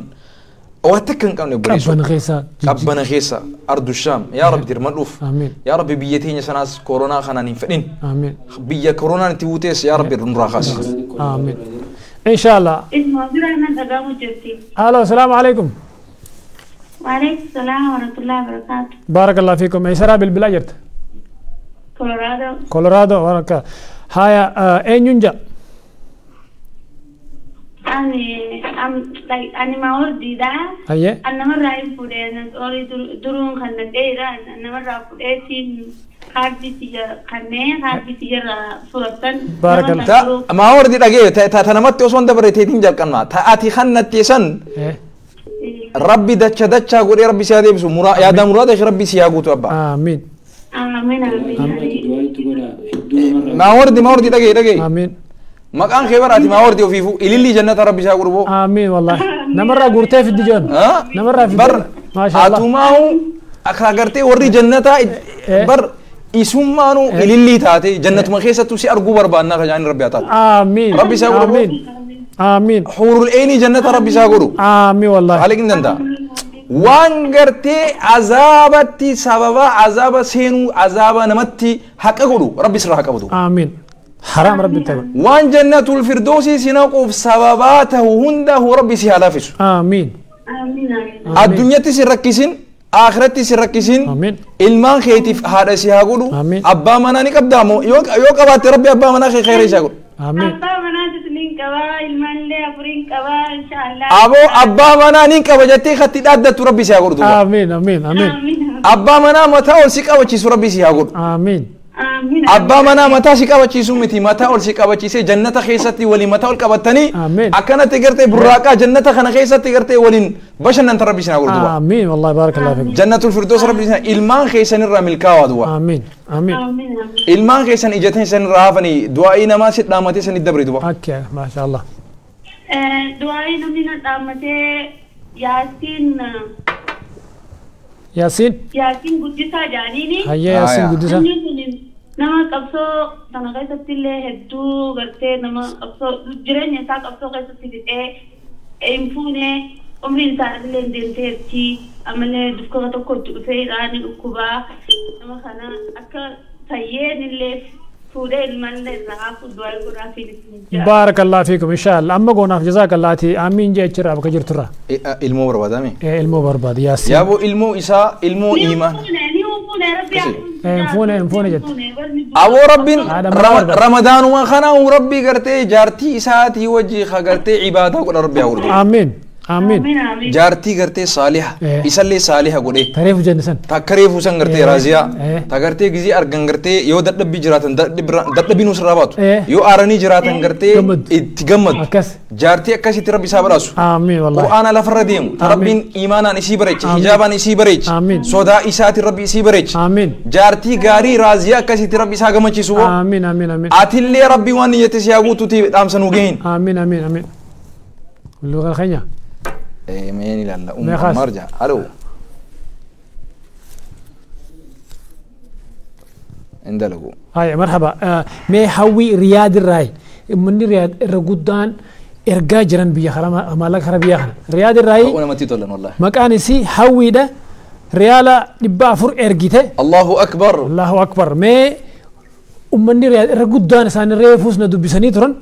واتكن كمني بريسو قبنا خيسا قبنا خيسا أرض الشام يا ربي درمدوف آمين يا ربي بيتين سناس كورونا خنا نفدين آمين بيا كورونا نتوتيس يا ربي نراخاس آمين إن شاء الله. ألو السلام عليكم. وعليكم السلام ورحمة الله وبركاته. بارك الله فيكم. إسراء بالبلا جرت. كولورادو. كولورادو بارك. هاي أين ينجا؟ أنا ما أردي ده. هيا. أنا مرة أفوري أنا أوري درون خلنا ديرة أنا مرة أفوري بارك الله ما هو ردي دغه تا تنمت osoo dabare teetiin jalqabna ta ati khannatti san rabbi dacha dacha godhe rabbi si adeemsu yaada muraada rabbi si haa guutu abba amiin amiin amiin ma wardi dhage amiin maqaan kee baraati ma wardi ofiifu ililli jannata rabbi si haa godhu amiin wallahi namarraa guurtee fiddi joon namarraa fiddi bar maasha Allah atumaahu akka agartee warri jannata bar isummaanu ililli taate jannatuma keessattuu si arguu barbaannaa ka jaanii rabbi haa taatu amiin rabbi si haa godhu amiin amiin huurul eeni jannata rabbi si haa godhu amiin wallahi haaliqni danda'a waan gartee azaabatti sababa azaaba seenuu azaaba namatti haqa godhu rabbi sirraa haa qabatu amiin حرام ربي تبع وان جنة الفردوس سنقف سبباته هنده ربي سي هلافسو آمين آمين الدنيا تسركسين آخرتي سركسين آمين ilmaan keetiif haadha si haa godhu abbaa manaa ni qabdaamoo yoo qabaatte rabbi abbaa manaa kee khayra isaa godhu آمين abbaa manaatis nin qabaa ilmaanillee afuriin qabaa inshaallah aboo abbaa manaa nin qaba jettee katti dhaaddattu rabbi si haa godhu آمين آمين آمين abbaa manaa mataa ol si qabachiisu rabbi si haa godhu آمين Abbaa manaa mataa si qabachiisuu miti mataa ol si qabachiisee jannata keessatti waliin mataa ol qabattanii akkanatti gartee burraaqaa jannata kana keessatti gartee waliin bashannanta rabbi isin haa godhu duba. Amiin wallahi baarakallahu fiik. Jannatul firdaus rabbi isin ilmaan keessanirraa milkaa'aa duba. Amiin amiin. Ilmaan keessan ija keessanirraa hafanii du'aa'ii namaa si dhaamatee sanitti dabre duba. Akka maasha Allah. Du'aa'ii namni na dhaamatee Yaasiin Yaasiin Yaasiin guddisaa jaaniini. Hayyee Yaasiin guddisaa. Nama qabsoo sana keessatti illee hedduu gartee nama qabsoo jireenya isaa qabsoo keessatti fixee hin fuune umriin isaa illee hin deemteetti ammallee dukkuba tokkotti dhufee ni dhukkubaa nama kana akka fayyeen illee fuudhee ilmaan illee irraa hafu du'aa godhaa fi Baarakallahu fiikum inshaallah amma goonaaf jazaakallaati amiin jee achirraa bakka jirturraa. Ilmoo barbaadame. Ilmoo barbaada Yaasiin. Yaaboo ilmoo isaa ilmoo iimaan. Fuune fuune jette. Aboo rabbiin ramadaanuma kana rabbii gartee jaartii isaatii wajji gartee ibaadaa godha rabbi haa godhu. Amiin. Amiin. Jaartii gartee saaliha isallee saaliha godhee. Tareefu jenne san. Takka reefu san gartee raaziyaa. Ta gartee gizee argan gartee yoo dadhabbii jiraatan dadhabbii nuus irraa baatu. Yoo aaranii jiraatan gartee itti gammadu. Jaartii akkasitti rabbi isaa badhaasu. Amiin wallahi. Qur'aana lafarra deemu. Ta rabbiin iimaanaan isii bareeche hijaabaan isii bareeche. Sodaa isaati rabbi isii bareeche. Amiin. Jaartii gaarii raaziyaa akkasitti rabbi isaa gammachiisu. Amiin amiin amiin. Atillee rabbi waan niyyate si haa guutuuti dhaamsa nuu gahin. Amiin amiin amiin. Lugaa keenya. مين لا أم مرجع ألو اندلقوا هاي مرحبا مي هوي رياض الراي من رياض الرقدان إرجع جرن بيا خرا ما لك خرا بيا خرا رياض الراي أنا ما تيتولن والله مكان سي هوي ده ريالا نبافر إرجته الله أكبر الله أكبر مي أمني رياض الرقدان سان ريفوس ندو بسني ترن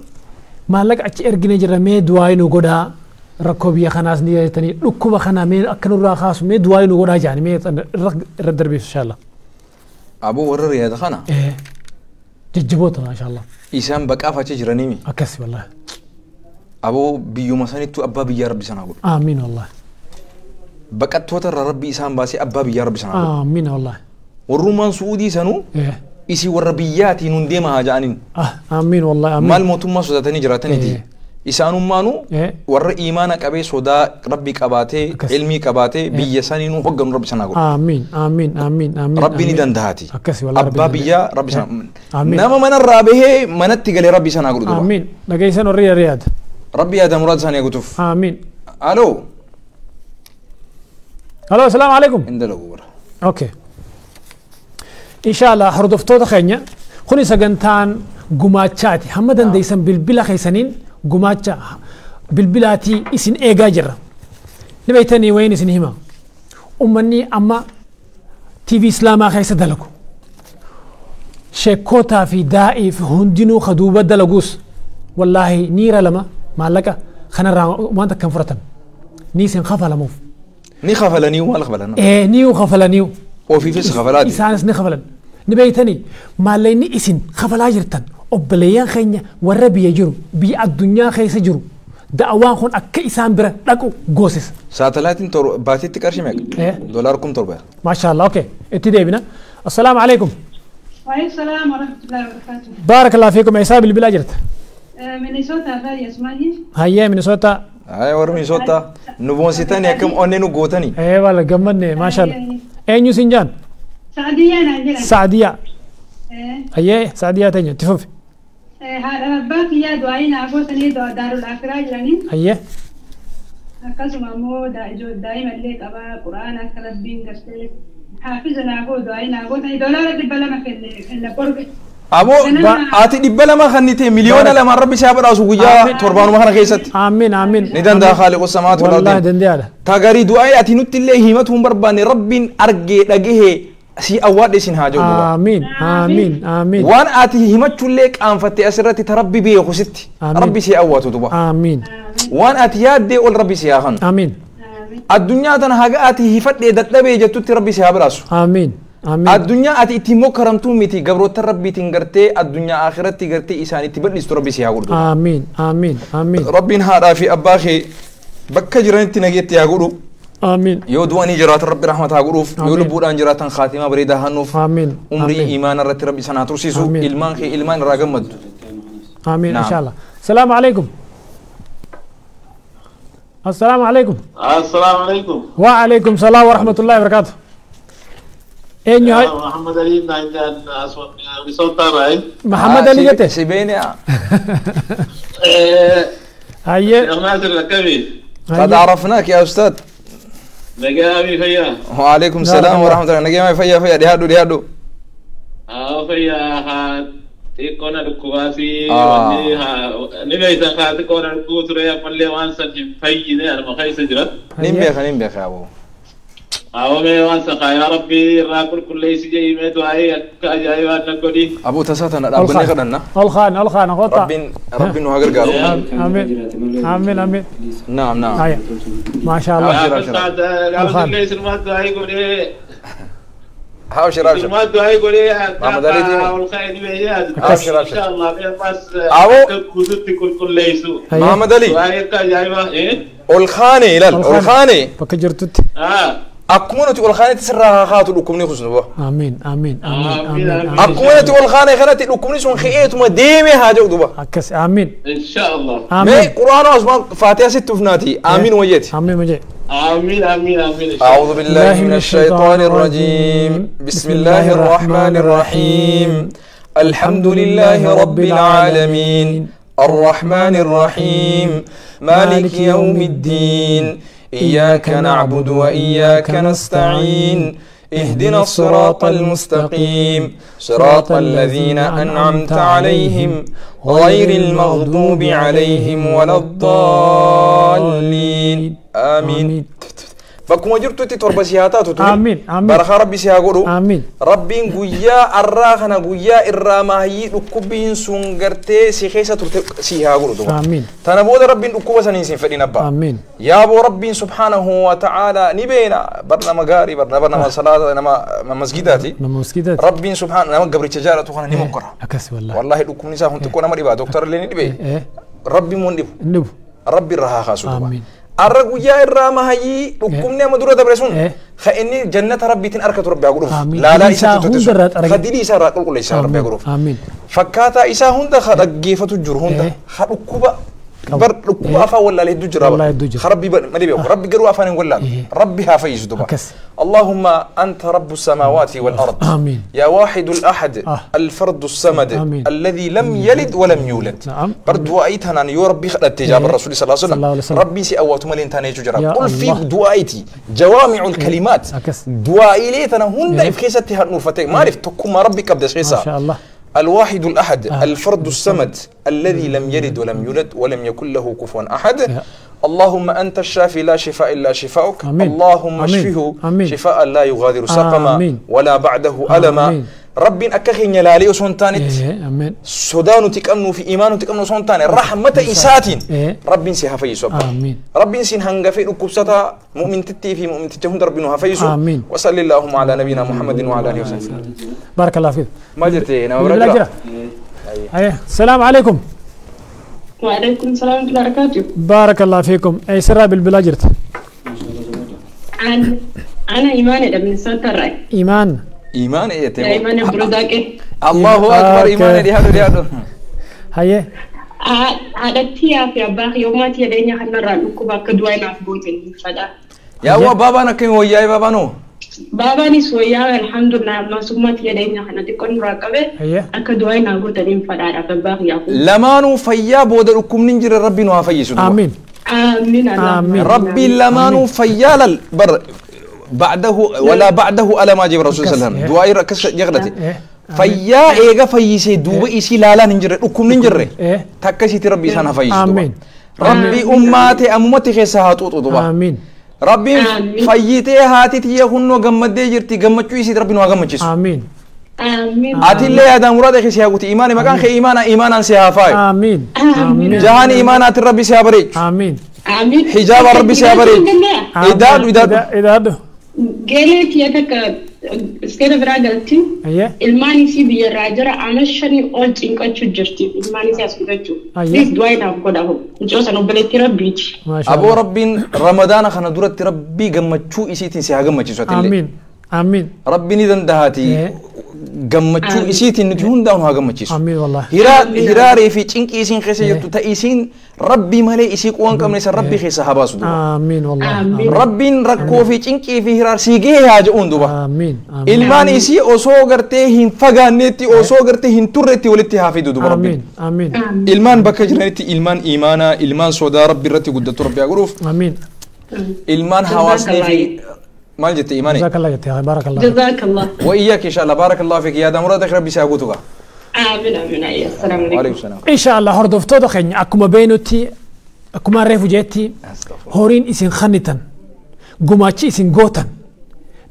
ما لك أتش إرجع جرن مي دواي نقودا rakkoo biyya kanaas ni jettanii dhukkuba kana mee akka nurraa kaasu mee du'aa nu godhaa jaani mee irra darbeessu inshallah. Aboo warra riyaada kana. Jajjaboota maashaallah. Isaan baqaaf achi jiranii mi? Akkasi wallahi. Aboo biyyuma sanittuu abbaa biyyaa rabbi sanaa godhu. Amiin wallahi. Baqattoota irraa rabbi isaan baasee abbaa biyyaa rabbi sanaa godhu. Amiin wallahi. Warrummaan Suudii sanuu isii warra biyyaatiin hun deema haa ja'aniin. Amiin wallahi amiin. Maal mootummaa sodaatanii jiraataniiti. Isaanummaanu warra iimaana qabee sodaa rabbi qabaatee ilmii qabaatee biyya saniinuu hogganu rabbi sanaa godhu. Amiin amiin amiin amiin. Rabbi ni danda'aati. Akkasi wallahi. Abbaa biyyaa rabbi sanaa. Nama manarraa bahee manatti galee rabbi sanaa godhu. Amiin. Dhageessan warri Riyaad. Rabbi yaada muraada isaanii guutuuf. Amiin. Aloo. Aloo asalaamu alaikum. Indalagu bara. Okay. Inshallah hordoftoota keenya kuni sagantaan gumaachaati hamma dandeessan bilbila keessaniin gumaacha bilbilaatii isin eegaa jirra. Ni beektanii wayin isin hima. Uummanni amma TV Islaamaa keessa dalagu. Sheekootaa fi daa'ii fi hundinuu kaduuba dalaguus wallaahi niira lama maallaqa kanarraa waan takka hin fudhatan. Ni isin kafalamuuf. Ni kafalaniiyu maal kafalan? Niyu kafalaniiyu. Ofiifis kafalaati. Isaanis ni kafalan. Ni beektanii maallaqni isin kafalaa jirtan. Obboleeyyan keenya warra biyya jiru biyya addunyaa keessa jiru da'awaan kun akka isaan bira dhaqu goosisa. Saatalaayitiin baatiitti qarshii meeqa? Doolaar 7,000. Maashaallah okey itti deebina. Assalaamu alaikum. Waalaikum salaam wa rahmatullahi wa barakaatuh. Baarakallahu fiikum eessaa bilbilaa jirta? Minisoota irraa Yasmaahi. Hayyee Minisoota. Hayyee warra Minisoota nu boonsitanii akkam onnee nu gootanii. Ee wala gammanne maashaallah. Eenyu siin jaan? Saadiyaa naan jedhan. Saadiyaa. Hayyee Saadiyaa teenya itti fufi. Haadha abbaa kiyyaa du'aayi naa gootanii daarul akiraa jiranii. Hayyee. Akkasuma immoo daa'ima illee qabaa quraana akka rabbiin gartee haafiza naa goo du'aayi naa gootanii $200 kenne qorge. Aboo ati 200 kannite 2,000,000 rabbi isaa badhaasu guyyaa torbaanuma kana keessatti. Amiin amiin. Ni danda'a khaaliqu samaatu wal ardi. Wallaahi danda'a. Tagarii du'aayi ati nutti illee himatu hin barbaanne rabbiin argee dhagahee si awwaadhe isin haa jedhu. Amiin amiin amiin. Waan ati himachuullee qaanfatte asirratti ta rabbi beeku sitti. Rabbi si awwaatu duba. Amiin. Waan ati yaaddee ol rabbi si haa kanu. Amiin. Addunyaa tana haga ati hifadhee dadhabee jettutti rabbi si haa badhaasu. Amiin. Amiin. Addunyaa ati ittiin mokkaramtuu miti gabroota rabbiitiin gartee addunyaa akhiratti gartee isaan itti bal'istu rabbi si haa godhu. Amiin amiin amiin. Rabbiin haadhaa fi abbaa kee bakka jiranitti nageetti haa godhu. آمين يو دواني جرات ربي رحمة غروف يو لبودان جراتن خاتمة بريدة هنوف آمين عمري إيمان رت ربي سنة ترسيسو إلمان خي إلمان راجمد آمين إن شاء الله. السلام عليكم. السلام عليكم. السلام عليكم. وعليكم السلام ورحمة الله وبركاته. محمد علي محمد علي جته سيبيني هيا قد عرفناك يا أستاذ. نجامي فيا. وعليكم السلام ورحمة الله. نجامي فيا فيا ديهادو ديهادو. فيا ها تيكونا ركواسي وني ها نبي سخا تيكونا ركوس ريا ملي وان سن في نه أنا ما خايس جرت. نيم بيخ يا أبو. أومي وان سخا يا ربي راكل كل شيء جاي مت وعي كأجاي وان نقولي. أبو تساتنا ربنا يخدنا. الخان الخان غطى. ربنا نهاجر قالوا. آمين آمين آمين. نعم نعم. ما شاء الله. الخان. هاوشر هاوشر. ما دعاء يقولي محمد علي إن شاء الله بس محمد علي. الخاني لا الخاني. بكجرتت. أكمنت الخانة تسرها خاطر لكم نخص آمين آمين آمين آمين. أكمنت الخانة خلت لكم نسون خيئة ما ديمي هاجو دوبا. أكس آمين. إن شاء الله. آمين. قرآن أسمان فاتحة ست فناتي آمين وجيت. آمين وجيت. آمين آمين آمين. أعوذ بالله من الشيطان الرجيم. بسم الله الرحمن الرحيم. الحمد لله رب العالمين. الرحمن الرحيم. مالك يوم الدين. إياك نعبد وإياك نستعين. اهدنا الصراط المستقيم. صراط الذين أنعمت عليهم غير المغضوب عليهم ولا الضالين. آمين. بكم جرتو تتربى سياتاتو. آمين آمين. برخا ربي سياغورو. آمين. ربي غويا الراخنا غويا الراماهي ركوبين سونغرتي سيخيسا ترتي سياغورو. آمين. تنبود ربي ركوبا سنين فدين أبا. آمين. يا أبو ربي سبحانه وتعالى نبينا برنا مغاري برنا برنا صلاة نما مسجداتي. نما مسجداتي. ربي سبحانه نما قبر تجارة تخنا نمكرة. أكس والله. والله ركوب نساء هم تكون أمري با دكتور اللي نبي. ربي من نبو. ربي رها خاسو. آمين. الرجويا الرامة هي ركوبنا مدورة دبرسون خإني جنة ربي تن أركت ربي أقولف لا لا إسا تتسو خديلي إسا رأقول كل إسا ربي أقولف آمين. فكاتا إسا هندا خرجيفة الجر هندا خركوبة بر ركوبة أفا ولا له دجرة خربي ما لي ربي جرو أفا ولا ربي هافيز دبا. اللهم أنت رب السماوات والأرض. آمين. يا واحد الأحد. الفرد الصمد. آمين. الذي لم يلد ولم يولد. نعم. بر دعائتنا يا ربي خلت تجاب الرسول صلى الله عليه وسلم. ربي سأوات ملين تاني جرا. قل في دعائتي جوامع الكلمات. دعائي ليتنا هندا إفخيستي هنوفتك ما عرفت تكون ربي قبل ما شاء الله. الواحد الأحد. الفرد الصمد الذي لم يلد ولم يولد ولم يكن له كفوا أحد. اللهم أنت الشافي لا شفاء إلا شفاؤك. اللهم اشفه شفاء لا يغادر سقما ولا بعده ألما. ربي أكخين يلالي سونتانت سودانو تكأمنو في إيمانو تكأمنو سونتاني رحمة إساتين. ربي سيها فيسو. ربي سين هنغفي ركوبستا مؤمن تتي في مؤمن تتهند ربي نها فيسو. وصلى اللهم على نبينا محمد وعلى آله وصحبه. بارك الله فيك. ما جرتي أنا. السلام عليكم. وعليكم السلام ورحمة الله وبركاته. بارك الله فيكم. أي سرا بالبلاجرت؟ أنا إيمان من صوت الرأي. إيمان. إيمان إيه تمام. إيمان بروداك. الله أكبر. إيمان دي هذا دي هذا. هيا. عادتي في أباخ يوماتي لين خلنا رأيكم بكدوين عفبوتين فدا. يا هو بابا أنا كم وياي بابا نو. بابا نسويا الحمد لله ما سمعت يدينا خنا تكون راكبة. أكدوين عفبوتين فدا أباخ يا. لمانو فيا بودر أكم ننجر ربي نوافي آمين. آمين. آمين. ربي لمانو فيا بر بعده ولا بعده ألا ما جيب الرسول صلى الله عليه وسلم دعاء ركس يغلطي فيا إيجا فيسي دوب إيسي لالا ننجر أكم ننجر تكسي تربي سنة فيس آمين. ربي أماتي أمتي خسها توت دوبا. آمين. ربي فيتي هاتي تيه هنو جمد جرتي جمد شو إيسي ربي نوا جمد شيء. آمين. آمين. أتي الله يا دام مراد خسها قلت إيماني مكان خي إيمانا إيمانا سيها فاي. آمين. آمين. جهاني إيمانا ربي سيها بريج. آمين. آمين. حجاب ربي سيها بريج. إداد إداد إداد. قالت يا تك Isteera biraa galti. Ilmaan isii biyyarraa jira ama shanii ol cinqachuu jirti. Ilmaan isii as fudhachuu. Please du'aa naaf godha. Mucoo sana obboleettii rabbiiti. Aboo rabbiin ramadaana kana duratti rabbii gammachuu isiitiin si haa gammachiisu atillee. Amiin. Amiin. Rabbi ni dandahaati gammachuu isiitiin nuti hundaa'u haa gammachiisu. Amiin wallahi. Hiraaree fi cinqii isiin keessa jirtu ta isiin rabbii malee isii quwan qabne san rabbii keessa haa baasu duuba. Amiin wallahi. Rabbiin rakkoo fi cinqii fi hiraar sii gahee haa jedhuun duuba. Amiin. Ilmaan isii osoo gartee hin fagaanneetti osoo gartee hin turreetti walitti haa fidu duuba rabbiin. Amiin. Ilmaan bakka jiranitti ilmaan imaanaa ilmaan sodaa rabbi irratti guddatu rabbi haa godhuuf. Amiin. Ilmaan hawaasnii fi مال جت إيماني جزاك الله جت بارك الله جزاك الله وإياك إن شاء الله بارك الله فيك يا دمرتك ربي سيقوتك آمين آمين السلام عليكم وعليكم السلام إن شاء الله هردفتو دخين أكما بينوتي أكما ريفوجيتي هورين إسين خنتن قماتشي إسين قوتن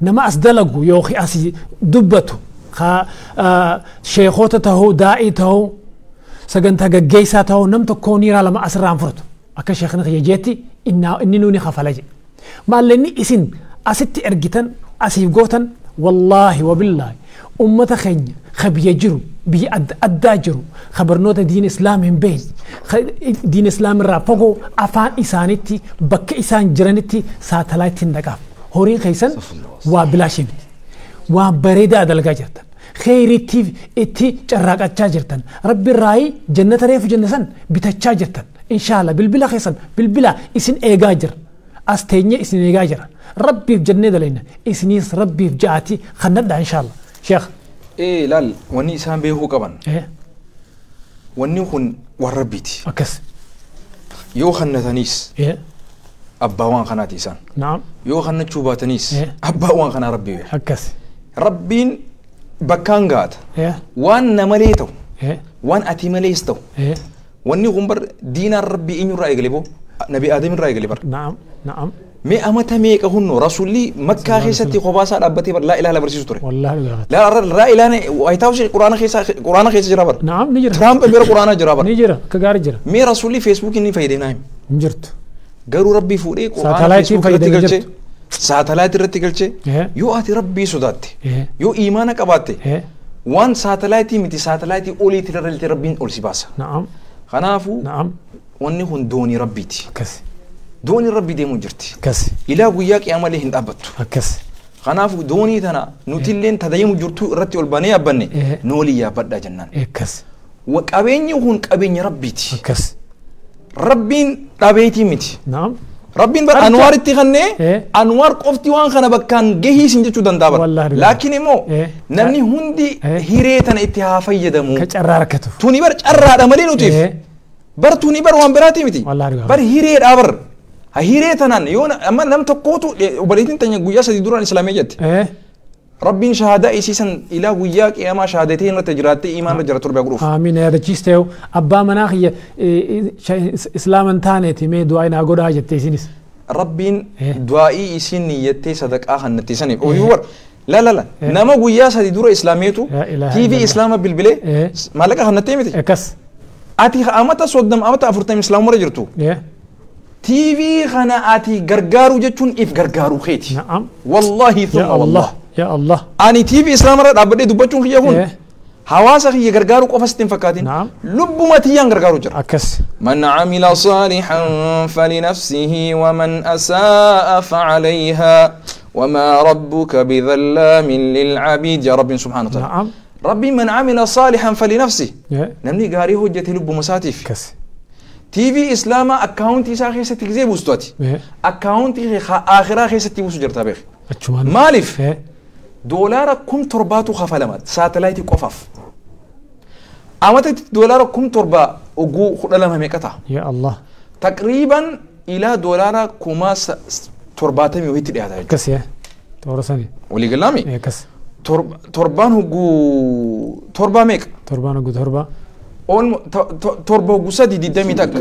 نما أسدلقو يوخي أسي دبتو خا شيخوتته دائته سجنتا جيساته نمتو كونيرا لما أسرع فرتو أكا شيخنا خيجيتي إني نوني خفلجي ما لني إسين أستي أرجتن أسيب جوتن والله وبالله أمة خين خبي يجرو بي أداجرو خبرنوتا دين إسلام هم بين دين إسلام الرافقو أفان إسانتي بك إسان جرانتي ساتلايتين دقاف هورين خيسن وبلا شبت وبريدة دلقا جرتن خيري تي إتي جراك أتشاجرتن ربي الرأي جنة ريف جنة بتشاجرتن إن شاء الله بالبلا خيسن بالبلا إسن إيجاجر أستني إسن إيجاجر ربي في جنة دلنا إسنيس ربي في جاتي خلنا إن شاء الله شيخ إيه لال وني إسان بيه كمان إيه وني خن وربيتي أكس يو خن تنيس إيه أبوان خناتي إسان نعم يو خن تشوبا تنيس إيه أبوان خنا ربي أكس ربين بكان قاد إيه وان نمليتو إيه وان أتي مليستو إيه وني غنبر دين ربي إنه رأي قلبه نبي آدم رأي قلبه نعم نعم مي أمتا ميك هنو رسولي مكة خيستي خباسة أبتي بر لا إله إلا برسيس تري والله لا لا إله وايتاوش قرآن خيسة قرآن خيسة جرابر نعم نجرا ترامب بير قرآن جرابر نجرا كجار جرا مي رسولي فيسبوك إني فايدة نايم نجرت قالوا ربي فوري قرآن فيسبوك رتقلتي ساتلايت رتقلتي يو آتي ربي سوداتي يو إيمانك أباتي وان ساتلايتي متي ساتلايتي أولي ترلتي ربين أولسي باسا نعم خنافو نعم واني هون دوني ربيتي كسي دوني ربي ديمو جرتي كسي إلى وياك يا مالي هند أبتو كسي خنافو دوني تنا نوتيلين تدايمو جرتو رتي والباني أبني نولي يا بدا جنان كسي وكابيني هون كابيني ربيتي كسي ربين تابيتي متي نعم ربين بر أنوار التغني أنوار قفتي وان خنا بكان جهي سنجتو دندابر لكن مو نمني هندي هيريتنا اتهافية دمو كجراركتو توني بر جرار أمري نوتيف بر توني بر وان براتي متي بر هيريت أبر هيريتنا يون أما لم تقوتو وبليتين تاني جويا سدي دوران إسلامية جت ربين شهادة إسيسا إلى وياك يا ما شهادتين رتجراتي إيمان رجرات ربع غروف آمين يا رجيستيو أبا مناخي إسلام تاني تيمي دعائنا أقول جت إسينيس ربين دعائي إسين نيتي صدق آخر نتيسني أو لا لا لا نما ويا سدي دورة إسلاميتو تي في إسلام بالبلي مالك آخر نتيمتي كس أتي أمتا صدم أمتا أفرتم إسلام ورجرتو تي في خنا أتي غرغارو جتون إف غرغارو خيتي نعم والله ثم يا الله يا الله أني تي في إسلام رد أبدي دبتشون خيهون حواسة خي غرغارو قفستين فكاتين نعم لب ما تيان غرغارو جر أكس من عمل صالحا فلنفسه ومن أساء فعليها وما ربك بظلام للعبيد يا رب سبحانه وتعالى نعم ربي من عمل صالحا فلنفسه نمني غاري هجة لب مساتيف كس تي في إسلام أكاونتي ساخي ستكزي بوستواتي أكاونتي آخرة خي ستي بوسو جرتا بيخ مالف دولار كم ترباتو خفلمات ساتلايتي قفاف أمتى دولار كم تربا وجو خلالها ميكتا يا الله تقريبا إلى دولار كما ترباتي ميوهيت لهذا كس يا تورساني ولي قلامي إيه كس تربان هو تربا ميك تربان هو تربا اون تربا غسدي دي دمي تك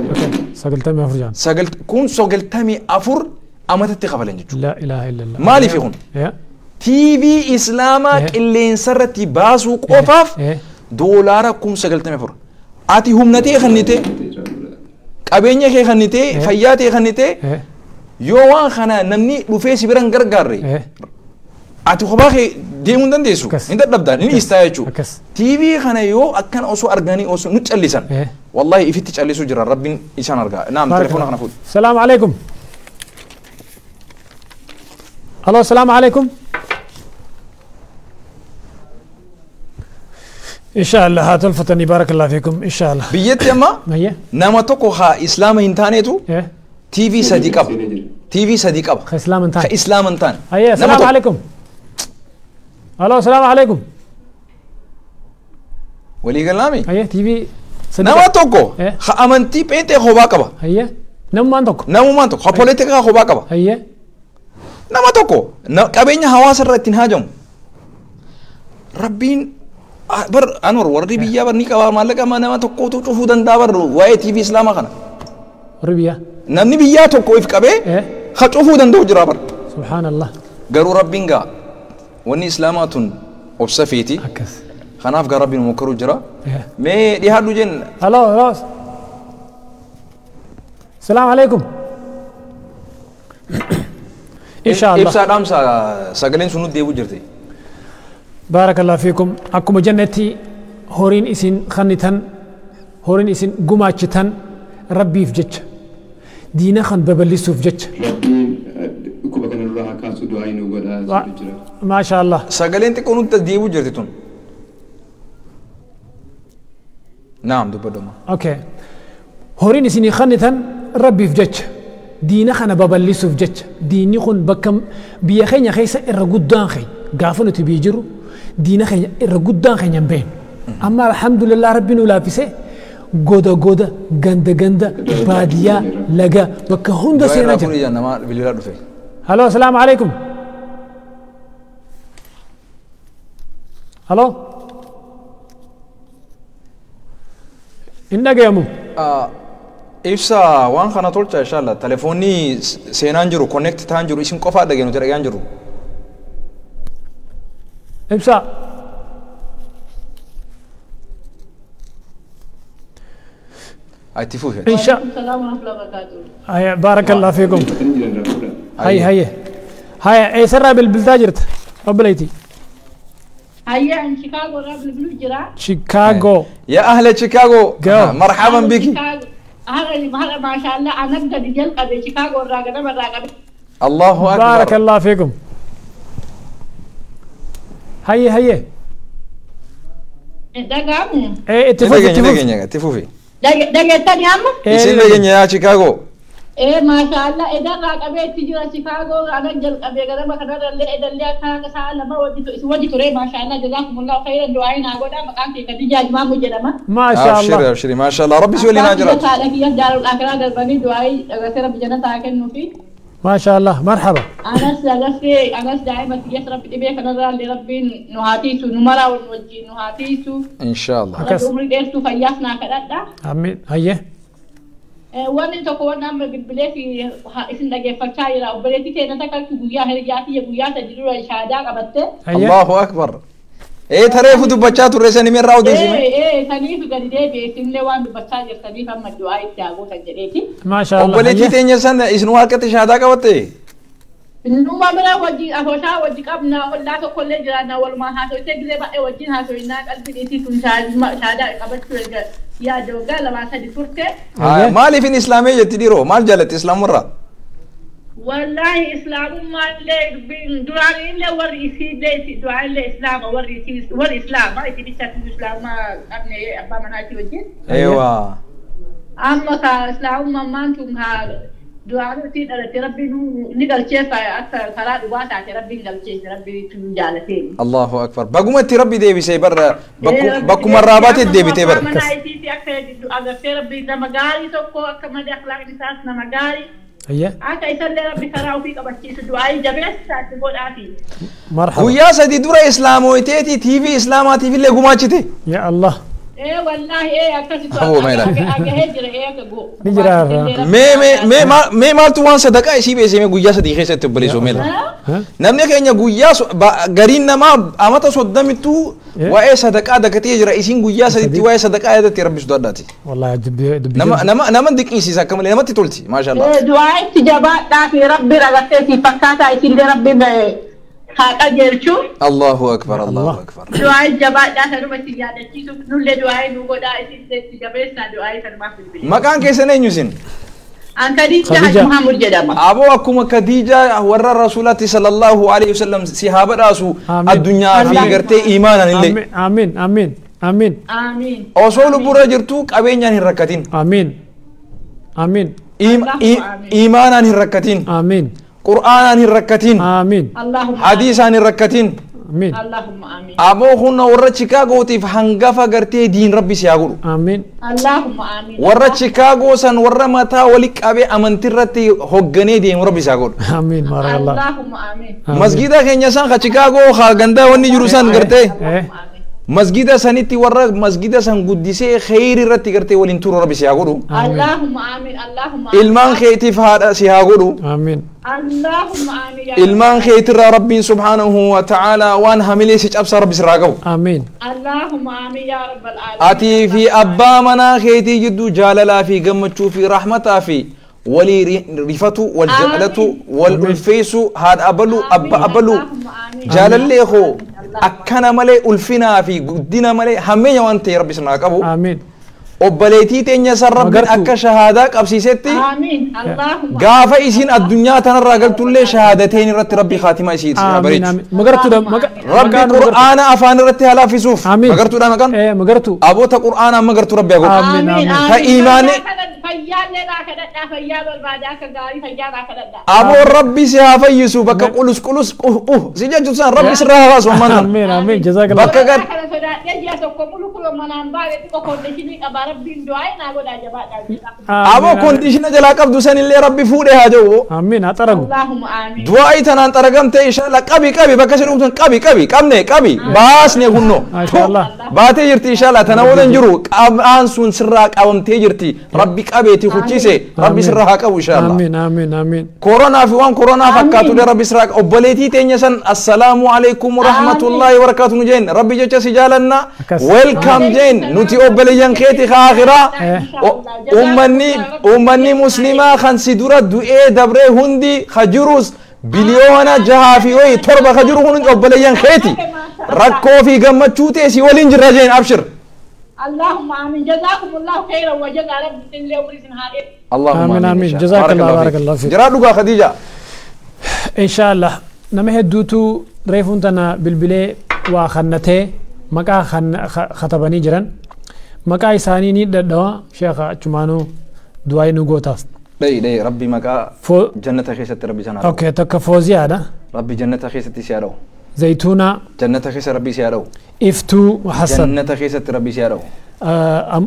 سجلتمي افر جان سجلت كون سجلتمي افر اما تتقبل لا اله الا الله مالي فيهم تي في اسلاما اللي انسرتي باسو قفاف دولار كم سجلتمي افر اتي هم نتي خنيتي قبينيه خي خنيتي فياتي خنيتي يوان خنا نمني دفيس بران غرغاري ati kophaa kee Deemuu hin dandeessu. Hin dadhabda. Ni dhiistaa jechuudha. TV kana yoo akkana osoo arganii osoo nu callisan. Wallahi ifitti callisuu jira Rabbiin isaan argaa. Naam telefoona kana fuudhi. Salaamu alaikum. Aloo salaamu alaikum. إن شاء الله هاتلفتني بارك الله فيكم إن شاء الله. بيتي أما نما توكو ها إسلام هنتانيتو تي في صديق أب تي في صديق أب إسلام انتان إسلام انتان. أيه السلام عليكم. ألو السلام عليكم. ولي قلامي. أيه تي في صديق. نما توكو خا أمنتي بينتي خوباكبا. أيه نمو مانتوكو. نمو مانتوكو خا بوليتيكا خوباكبا. أيه نما توكو قبيني حواس الرتين هاجم ربين bar anwar warri biyyaa bar ni qaba maallaqa nama tokkotu cufuu danda'a bar waa'ee TV islaamaa kana. Warri biyyaa. Namni biyyaa tokko if qabee ha cufuu danda'u jira bar. Subhaanallah. Garuu rabbiin gaa wanni islaamaa tun obsa feeti. Akkas. Kanaaf gaa rabbiin mokkaruu jira. Mee dhiyaadhu jenna. Aloo aloo. Salaamu alaikum. Insha Allah. Ibsaa dhaamsa sagaleen sun nutti deebi'u jirti. بارك الله فيكم أكم جنتي هورين إسين خنتن هورين إسين قماشتن ربي في جتش دينا خن ببلسو في جتش ربي كوبا كان الله كاسو دعائي وغدا ما شاء الله سجلين تكونوا تديبو جرتون نعم دبدما أوكي هورين إسين خنتن ربي في جتش دينا خن ببلسو في جتش ديني خن بكم بيخين يا خيسة الرجود خي قافنو تبيجرو دينا خي الرجود خي ينبين أما الحمد لله ربنا لا فيسه جودا جودا جند جند بادية لجا بكهون ده سيناجر. هلو السلام عليكم. هلو. إنك يا مو. إفسا وان خنا تولتا إن شاء الله تلفوني سينانجرو كونكت تانجرو اسم قفا دغنو ترغانجرو. إفسا. إن شاء الله بارك الله فيكم. هاي هاي هاي اي سرى بالبلداجرت ربليتي هيا عن شيكاغو راب البلوجرا شيكاغو يا أهل شيكاغو مرحبا بك. هلا ما شاء الله أنا أبدأ ديال قبل شيكاغو راقنا راقنا. الله أكبر بارك الله فيكم. هيا هيا ايه اتفوفي اتفوفي اتفوفي دقيقتين يا عم. إيش اللي يا شيكاغو؟ إيه ما شاء الله إذا راقبت تجي شيكاغو أنا جل قبل كذا ما كنا اللي إذا اللي كان سال ما وجدت وجدت ما شاء الله جزاكم الله خيرا دعائنا أقول مكان في كتير ما مجرمة. ما شاء الله. أبشري أبشري ما شاء الله ربي سوي لنا أجرات. يا دار الآخرة دربني دعائي غسر بجنة تاكل نفي. ما شاء الله مرحبا. أنا دائما يسرب إبي كنا اللي ربي نهاتيسو نمرة ونوجي نهاتيسو. إن شاء الله. عمري ديرتو فياسنا كذا. آمين هيا. وأنا تكون نعم بالبلاد اسم دقيقة فتشايرة وبلادي كنا تكل كوجيا هرجاتي يبويا تجربة شهادة قبته. الله أكبر. إيه ترى فدو بچا ترى سني من راو ديسي. إيه سني في قرية بيسم لوان بچا جرسني فما دعاء تياغو سجدتي. ما شاء الله. وبلادي تيجي سن إسنو هالكت شهادة قبته. نوما بلا وجي أخوشا وجي قبنا ولا تقول جرانا ولا هاتو تجربة وجي هاتو إنك قلبي ديسي تون شهادة قبته يا جوجا لما سدي تركه. مالي في الإسلامية تديره مال جلت إسلام مرة. والله إسلام ما له دعاء له ورئيسي له دعاء له إسلام ورئيسي والإسلام ما يتبي شكل إسلام ما أبني أبا مناتي وجه. أيوة. أما كإسلام ما مانتم ها دعاء تين على ربي نقل شيء أكثر خلاص واسع ربي نقل شيء ربي تنجالتين. الله أكبر. بقوم تربي ديبي سيبر بقوم الرابط ديبي تبر. ما نايتي في أكثر ربي نمجاري تكو أكمل أخلاق نساس نمجاري. هيا. أكا يسلم ربي خراو فيك أبشتي دعائي جبس تقول آتي. مرحبا. ويا سيدي دورة إسلام ويتي تي في إسلام تي في اللي قماشتي. يا الله. إيه والله إيه أكثر هو ما يلا. نجرا. مي مي مي ما مي ما توان صدقة إيش بيسي مي قويا صديقة ستبلي سو ميلا. نمني كأني قويا قرين ما أما تصدم تو وإيه صدقة دكتي يجرا إيشين قويا صديقتي وإيه صدقة هذا تربي سداداتي. والله دبي دبي. نما نما نما ديك إيشي سكمل نما تطولتي ما شاء الله. دعاء استجابة في ربي رغتي فكاتا إيشين ربي Haa qajeelchu. Allahu akbar, Allahu akbar. Du'aa jabaadhaa sanuma isin yaadachiisuuf nullee du'aa nu godhaa isin itti jabeessaa du'aa sanumaaf bilbile. Maqaan keessan eenyu isin? An Khadija Haji Muhammad jedhama. Aboo akkuma Khadija warra Rasuulatti sallallahu alaihi wasallam si haa badhaasu addunyaa fi gartee iimaanan illee. Amiin, amiin, amiin. Amiin. Osoo lubbuurra jirtu qabeenyaan hin rakkatin. Amiin. Amiin. Iimaanaan hin rakkatin. Amiin. Qur'aanaan hin rakkatin. Amiin. Hadiisaan hin rakkatin. Amiin. Allahumma amiin. Aboo kun warra Chicaagootiif hangafa gartee diin rabbi si haa godhu. Amiin. Allahumma amiin. Warra Chicaagoo san warra mataa wali qabee amantiirratti hogganee deemu rabbi si haa godhu. Amiin. Baarakallah. Allahumma amiin. Masgiida keenya san ka Chicaagoo ka gandaa wanni jiru san gartee. Masgiida sanitti warra masgiida san guddisee kheyri irratti gartee waliin turu rabbi si haa godhu. Allahumma amiin. Allahumma amiin. Ilmaan keetiif haadha si haa godhu. Amiin. Allahumma amiin. Ilmaan keetirraa rabbiin subhaanahu wa ta'ala waan hamilee si cabsaa rabbi sirraa qabu. Amiin. Allahumma amiin yaa rabbal aalamiin. Atii fi abbaa manaa keetii jidduu jaalalaa fi gammachuu fi rahmataa fi walii rifatu wal jaalatu wal ulfeessu haadha abalu abba abalu jaalallee koo akkana malee ulfinaa fi guddina malee hammeenya waan ta'e rabbi sirraa qabu. Amiin. Obboleettii teenya san rabbiin akka shahaadaa qabsiisetti gaafa isiin addunyaa tanarraa galtullee shahaadateen irratti rabbi khaatima isii haa bareechu. Magartuudha. Rabbi qur'aana afaan irratti haa laaffisuuf. Magartuudha maqaan? Magartuu. Aboota qur'aana magartuu rabbi haa godhu. Ta iimaani. Fayyaallee naa kadhadhaa fayyaa barbaada akka gaarii fayyaa naa kadhadhaa. Aboo rabbi si haa fayyisu bakka qulus qulus si jechuun san rabbi sirraa haa baasu ammaan tan. Amiin amiin jazakallah. Bakka gar. Kana sodaadhee ji'a tokko mulu kuloo manaan baale xiqqoo koondishinii qabaa rabbiin du'aa naa godhaa jabaadhaa. Aboo koondishina jalaa qabdu sanillee rabbi fuudhee haa jiru. Amiin haa xaragu. Allahumma amiin. Du'aa tanaan xaragamtee inshallah qabi qabi bakka si dhumtan qabi qabi qabne qabi baasne kunno. Baatee jirti inshallah tana waliin jiru qabaan sun sirraa qabamtee jirti rabbi qabeeti kuchise rabbi sirraa haa qabu inshallah. Amiin amiin amiin. Koronaa fi waan koronaa fakkaatullee rabbi sirraa obboleettii teenya san assalaamu alaikum warahmatullahi wabarakaatuh nu jeen rabbi jecha si jaalanna welcome jeen nuti obboleeyyan keeti akhiraa ummanni muslimaa kan si dura du'ee dabree hundi ka jirus biliyoona 6 fi 7 ka jiru hundi obboleeyyan keeti rakkoo fi gammachuu ta'e si waliin jirra jeen abshir. اللهم آمين جزاكم الله خيرا وجزا رب اللي ورثنا هذه. اللهم آمين آمين جزاك الله بارك الله فيك. جرادوغا خديجة. إن شاء الله نمه دوتو ريفون تنا بالبلي وخنته مكا خطبني جرن مكا إساني ني دوا شيخ جمانو دواي نغوتاف. داي داي ربي مكا جنة خيست ربي سنة. أوكي تك فوزي هذا. ربي جنة خيست سيارو. زيتونة جنة خيس ربي سيارو. إفتو وحسن جنة خيست ربي سيارو.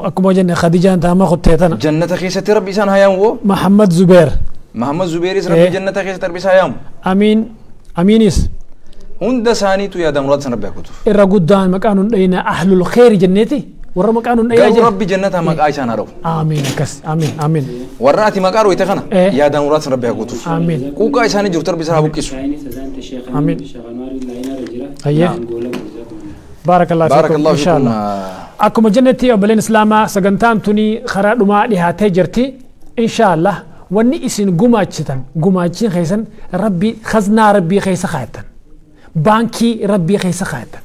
أكما جنة خديجة أنت ما خدتها جنة خيست ربي سان هيام و محمد زبير محمد زبير ربي جنة خيست ربي سهيام. أمين أمينيس هند ساني تو يا دمرات سن ربي أكتوف. الرجودان مكانون أين أهل الخير جنتي ورا مكانون أين ربي جنتها مك عايشان هرو. آمين كس آمين آمين. وراتي مكارو يتخنا يا دمرات سن ربي أكتوف. آمين. كوكا عايشان جرت ربي سرابو كيسو. آمين. أيه. بارك الله فيكم إن شاء الله. أكما جنتي أبلين إسلاما سجنتان توني خرا ما لها تجرتي إن شاء الله وني إسين جمعتشتن جمعتشين خيسن ربي خزنا ربي خيس خاتن بانكي ربي خيس خاتن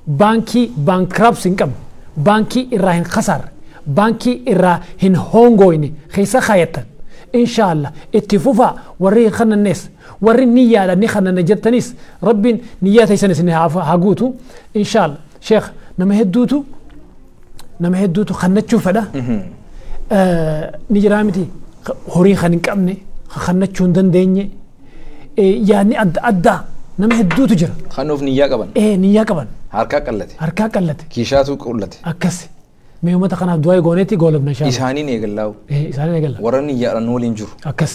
بانكي بانكرابسين كم بانكي إراهن خسر بانكي إراهن هونغويني خيس خايتن إن شاء الله اتفوفا وري خنا الناس وري النية لأني خنا نجتنيس ربي نياتي سنة سنة هاجوتو إن شاء الله شيخ نما هدوتو خنا تشوف هذا نجرامتي هوري خنين كأمني خنا تشون دنيا يعني أدى نما هدوتو جرا خنوف نية قبل إيه نية قبل هركا قلتي هركا قلتي كيشاتو قلتي أكسي ميوم تخنا دواي غونيتي غولب نشان إساني نيجلاو إيه إساني نيجلا ورني يا رنولين جر أكس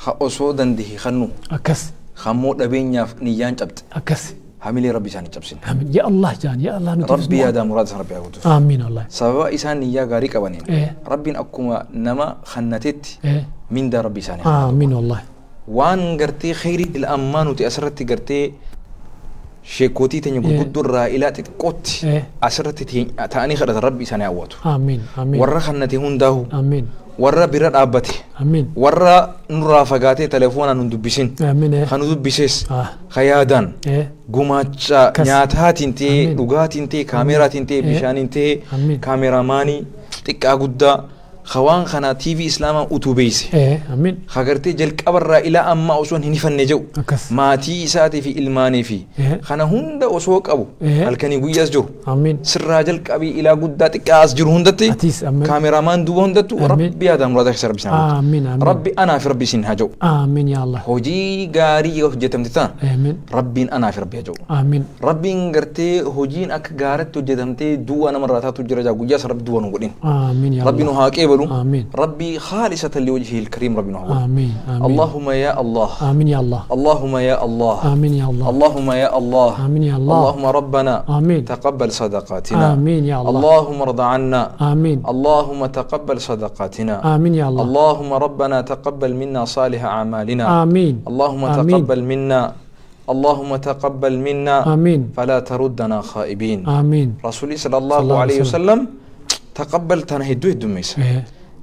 خأصو دنده خنو أكس خمو دبين نيان جبت أكس حملي ربي ساني جبسين آمين يا الله جان يا الله ربي يا دام مراد ربي أقول آمين والله سبب إسان نيا غاري كبانين إيه؟ ربي أكما نما خنتت إيه؟ من دا ربي ساني آمين والله وان قرتي خيري الأمان وتأسرت قرتي شيكوتي تني قدر رائلات قط أسرت تاني خرج ربي ساني أواتو آمين آمين ورا خنتي هون داهو آمين Warra bira dhaabbate. Warra nurraa fagaatee telefoonaan nu dubbisin. Kan nu dubbises kayaadaan gumaacha nyaataatiin ta'e dhugaatiin ta'e kaameraatiin ta'e bishaaniin ta'e kaameraamaanii xiqqaa guddaa hawaan kana TV Islaamaa utuu beeyse. Hagartee jalqabarraa ilaa ammaa osoo hin hifanne jedhu maatii isaatii fi ilmaanii fi kana hunda osoo qabu halkanii guyyaas jiru. Sirraa jalqabii ilaa guddaa xiqqaas jiru hundatti kaameraamaan duuba hundattu rabbi yaadaan muraada keessa rabbi isin rabbi anaa fi rabbi isin haa jedhu. Hojii gaarii hojjetamte tana rabbiin anaa fi rabbi haa jedhu. Rabbiin gartee hojiin akka gaaratti hojjetamtee duwwaa namarraa taatu jira guyyaas rabbi duwwaa nu godhin. Rabbi nu haa qeebalu. آمين. ربي خالصة لوجهه الكريم ربي نعوذ. آمين. آمين. اللهم يا الله. آمين يا الله. اللهم يا الله. آمين يا الله. اللهم يا الله. آمين يا الله. اللهم ربنا. آمين. تقبل صدقاتنا. آمين يا الله. اللهم ارض عنا. آمين. اللهم تقبل صدقاتنا. آمين يا الله. اللهم ربنا تقبل منا صالح أعمالنا. آمين. اللهم آمين. تقبل منا. اللهم تقبل منا. آمين. فلا تردنا خائبين. آمين. رسولي صلى الله عليه وسلم تقبل تنهدو الدميس.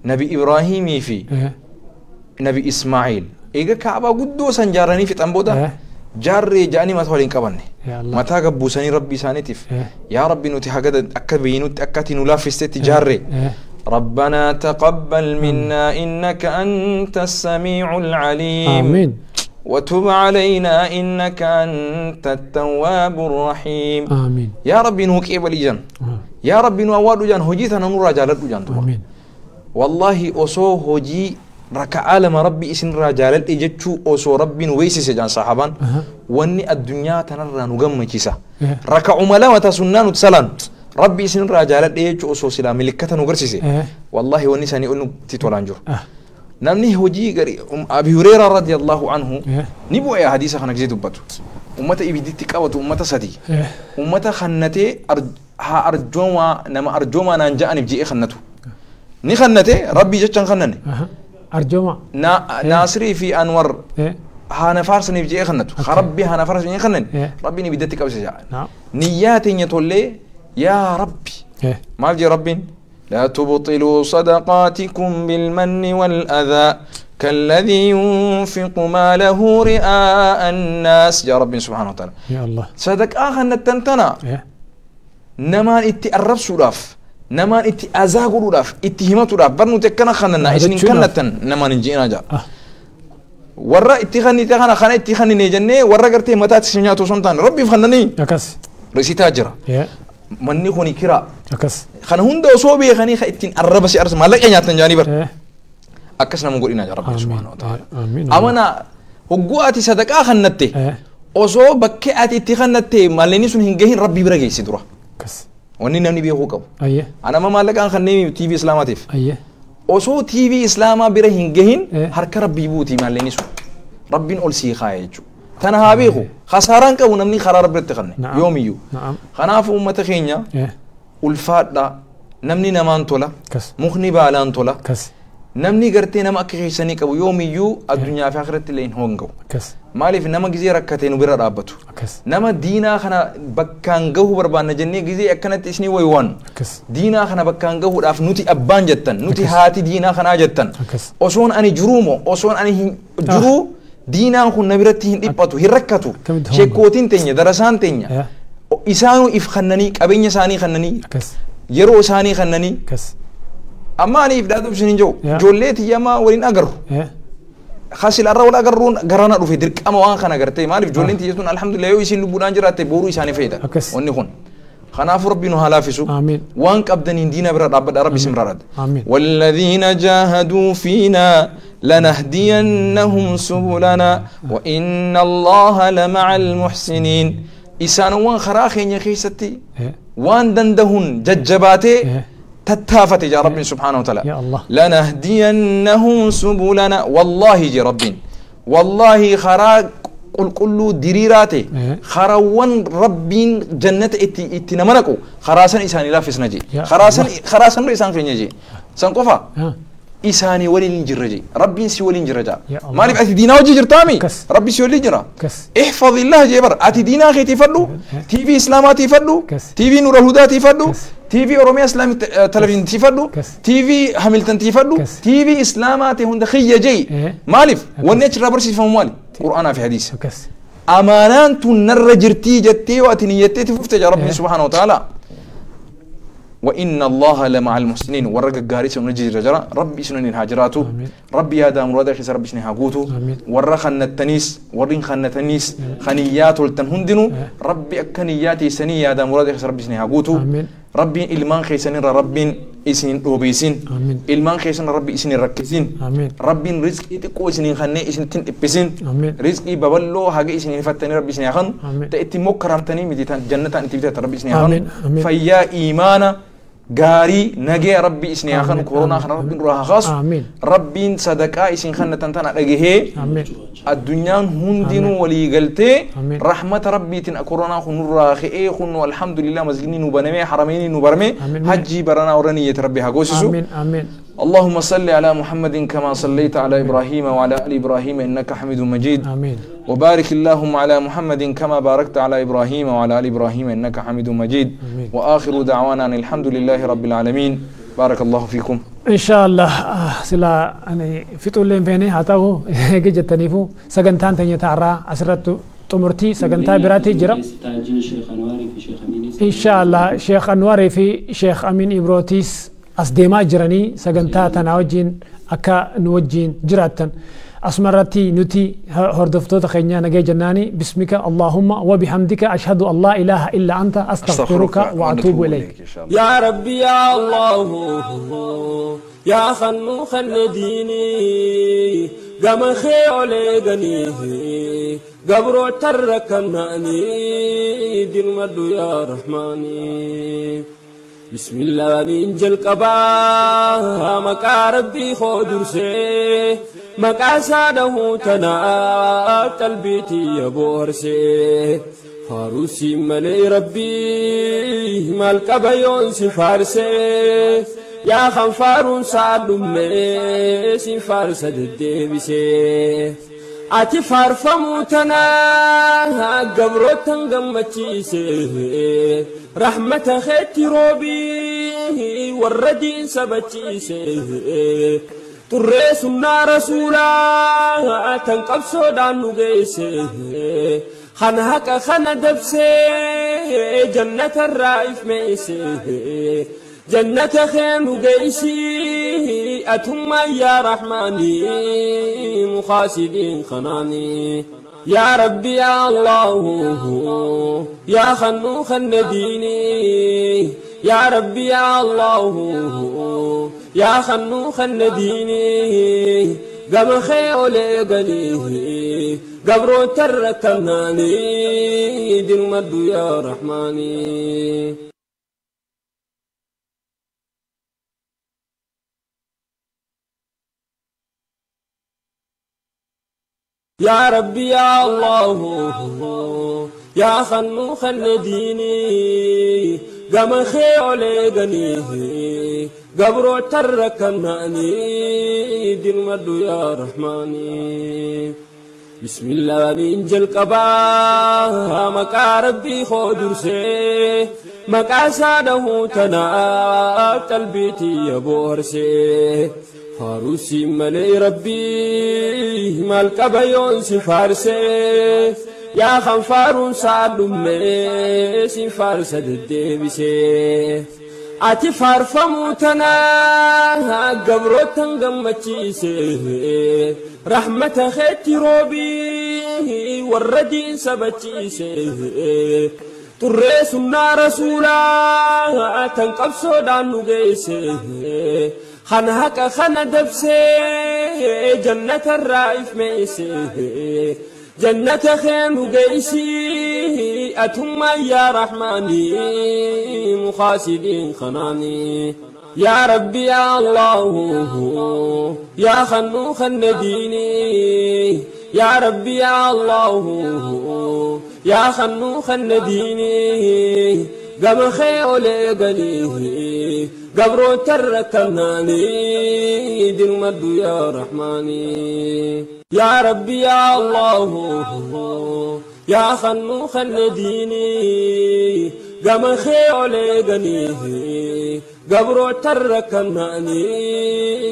نبي إبراهيم في نبي إسماعيل إيجا كعبة قدو سنجارني في تنبودا جاري جاني ما تولين كبني ما تاقبو سني ربي سانتف يا ربي نتي حاجة أكبينو أكتي نلافستي جاري ربنا تقبل منا إنك أنت السميع العليم. آمين. وتب علينا إنك أنت التواب الرحيم. آمين. يا ربي نوك إبلي جن. يا ربي نواد جن هجيتنا نور رجالت جن. آمين. والله أصو هجي ركع لما ربي إسن رجالت إجتشو أصو ربي نويس سجان صحابان. واني الدنيا تنرى نجمع كيسة. ركع ملا وتسنان وتسلان. ربي إسن رجالت إجتشو أصو سلام ملكة نغرسيسي. والله واني ساني أنو تتولانجو. namni hojii gari Abi Hurayra radiyallahu anhu ni bu'ee hadiisa kana gisee dubbatu ummata ibiditti qabatu ummata sadi ummata khannatee haa arjoomaa nama arjoomaa naan ja'aniif je'ee khannatu ni khannate rabbii jechaan khannanne arjooma Naasirii fi Anwar haa na faarsaniif je'ee khannatu haa rabbii haa na faarsaniif je'ee khannanne rabbiin ibiddatti qabse ja'a niyyaa teenya tollee yaa rabbi maal jee rabbiin لا تبطلوا صدقاتكم بالمن والأذى كالذي ينفق ماله رئاء الناس يا رب سبحانه وتعالى يا الله صدق آخر نتنتنا نمان اتي الرب سوراف نمان اتي أزاغ سوراف اتي همة سوراف برنو تكنا خننا إسنين كنتن نمان نجينا جا ورا اتي خني تخنا خنا اتي خني نجنة ورا قرتي متى تسمعتو سنتان ربي خنني أكس رسيتا جرا manni kuni kira akkas kana hunda osoo beekanii ka ittiin arraba si arsa maallaqa nyaatan jaanii bar akkas nama godhina jaa rabbi subhaanahu wa ta'ala amana hogguu ati sadaqaa kannatte osoo bakkee ati itti kannatte maallaqni sun hin gahin rabbi bira geessi dura wanni namni beekuu qabu anama maallaqaan kanneen TV islaamaatiif osoo TV islaamaa bira hin gahin harka rabbii buuti maallaqni sun rabbiin ol sii kaaya jechuudha. Tana haa beeku khasaaraan qabu namni karaa rabbitti kanne yoomiyyuu kanaafuu uummata keenya ulfaadha namni namaan tola mukni baalaan tola namni gartee nama akka keessanii qabu yoomiyyuu addunyaa fi akhiratti illee hin hongawu maaliif nama gizee rakkatee nu bira dhaabbatu nama diinaa kana bakkaan gahuu barbaanna jennee gizee akkanatti isinii wayiwaan diinaa kana bakkaan gahuudhaaf nuti abbaan jettan nuti haati diinaa kanaa jettan osoon ani jiruumoo osoon ani hin jiruu diinaan kun na biratti hin dhiphatu hin rakkatu sheekootiin teenya darasaan teenya isaanuu if kannanii qabeenya isaanii kannanii yeroo isaanii kannanii amma ani if dhaadhu isin hin jiru ijoollee tiyyamaa waliin agarru خاصل الرا ولا قرون قرانا رفي درك أما وان خنا قرتي مالف جولين تيجتون الحمد لله يو يسين لبنان جرات بورو يساني فايدة وني خون خناف ربي نهلا في سوق آمين وانك أبدن دينا برا رب رب اسم رد آمين والذين جاهدوا فينا لنهدينهم سبلنا وإن الله لمع المحسنين إسان وان خراخين يا خيستي وان دندهن ججباتي تتافت يا رب سبحانه وتعالى يا الله لنهدينهم سبلنا والله يا رب والله خراق قل كله دريراتي خروان ربين جنة اتي اتي نمنكو خراسان إساني لا في سنجي خراسان خراسان إسان في نجي سنقفا إساني ولين جرجي ربين سي ولين جرجا ما نبي أتي دينا وجي جرتامي ربي سي ولين جرا احفظ الله جبر أتي دينا خي تفدو تي في إسلاماتي فدو تي في نور الهدى تفدو TV Oromiyaa Islaamik Television tiifadhu, TV Hamilton tiifadhu, TV Islaamaa ta'e hunda xiyya jee. Maaliif? Wanni achirraa barsiifamu maali? Qur'aanaa fi hadiisa. Amaanaan tun narra jirtii jettee yoo ati niyyattee fufte jaa Rabbiin subhaanahu wa ta'ala. وإن الله لمع المحسنين ورق غاري سنجي جرا ربي سنن هاجراتو ربي يا دام مراد خيس ربي سنها غوتو ور خنتنيس ورين خنتنيس خنيات التنهندنو ربي اكنياتي سني يا دام مراد خيس ربي سنها غوتو ربي إلمان خيسن ربي إسنين دوبيسين إلمان خيسن ربي إسنين ركزين ربي رزقي تقو إسنين خني إسنين تن إبسين رزقي ببلو حاجة إسنين فتني ربي إسنين خن تأتي مكرمتني مديتان جنة أنت بتاعت ربي إسنين خن فيا إيمانا غاري نجي ربي إسني آخر كورونا خن ربي روح خاص ربي صدقة إسني خن تنتنا رجيه الدنيا هندين ولي قلتي رحمة ربي تن كورونا خن راخي خن والحمد لله مسجدين نبنمي حرمين نبرمي حجي برنا ورنية ربي هجوسسو. آمين آمين. اللهم صل على محمد كما صليت على إبراهيم وعلى آل إبراهيم إنك حميد مجيد. آمين. وبارك اللهم على محمد كما باركت على إبراهيم وعلى آل إبراهيم إنك حميد مجيد. آمين. وآخر دعوانا أن الحمد لله رب العالمين. بارك الله فيكم. إن شاء الله سلا أنا في طول بيني هاتاو جتنيفو سجنتان تانية تعرى أسرت تمرتي سجنتا براتي جرا. إن شاء الله شيخ أنواري في شيخ أمين إبروتيس أصدما جراني سجنتا تناوجين أكا نوجين جراتن أسمرتي نتي هردفتو تخينيا نجي جناني باسمك اللهم وبحمدك أشهد أن لا إله إلا أنت أستغفرك وأتوب إليك. يا ربي يا الله يا خنو خن ديني قم خيولي قبرو تركناني دين مدو يا رحماني بسم الله ننجل قبا مكا ربي خودر سي مكا ساده تنا تلبيتي يا بورسي فاروسي ملي ربي مالك بيون سفارسي يا خنفارون سعد مي سفارس الدبسي أتي فارفموتنا قبروتن قمتيسي رحمة خيتي روبي والردين سبتيسي تريسنا رسولا تنقب سودان نقيسي خنهك خن دبسي جنة الرائف ميسي جنة خيم قيسي أتم يا رحماني مخاسدين خناني يا ربي يا الله يا خنو خن ديني يا ربي يا الله يا خنو خن ديني قم خيولي قني قبرو تركناني دين مدو يا رحماني. يا ربي يا الله يا خنو خن ديني قم خيولي قني قبرو تركناني دين مدو يا رحماني بسم الله ننجل قبا مكا ربي خودر سي مكا ساده تنا تلبيتي يا بورسي فاروسي ملي ربي مالك بيون سفارسي يا خنفارون سعد مي سفارس الدبسي أتي فارفموتنا قبروتن قمتيسي رحمة خيتي روبي والردين سبتيسي تريسنا رسولا تنقب سودان نقيسي خنهك خن دبسي جنة الرائف ميسي جنة خيم قيسي أتم يا رحماني مخاسدين خناني يا ربي يا الله يا خنو خن ديني يا ربي يا الله يا خنو خن ديني قم خيولي قني قبرو تركناني دين مدو يا رحماني يا ربي يا الله يا خنو خن ديني. Gama kee ol eeganii gabroota rakkannaanii.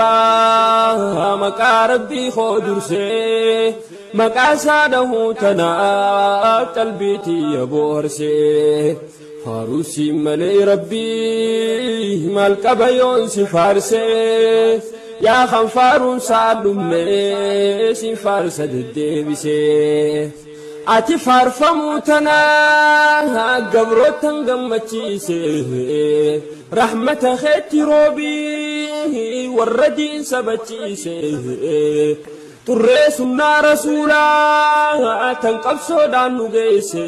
Jalqabaa maqaa rabbii koo dursee maqaa isaa dhahuu tanaaf qalbiitii boorsee faarusi malee rabbii maal qaba yoon si faarsee yaa kan faaruun saa dhumee si faarsa deddeebisee. Ati faarfamuu tanaa gabrootan gammachiise rahmata keetti roobii warra diin sabachiise turree sunnaa rasuulaa tan qabsoodhaan nu geesse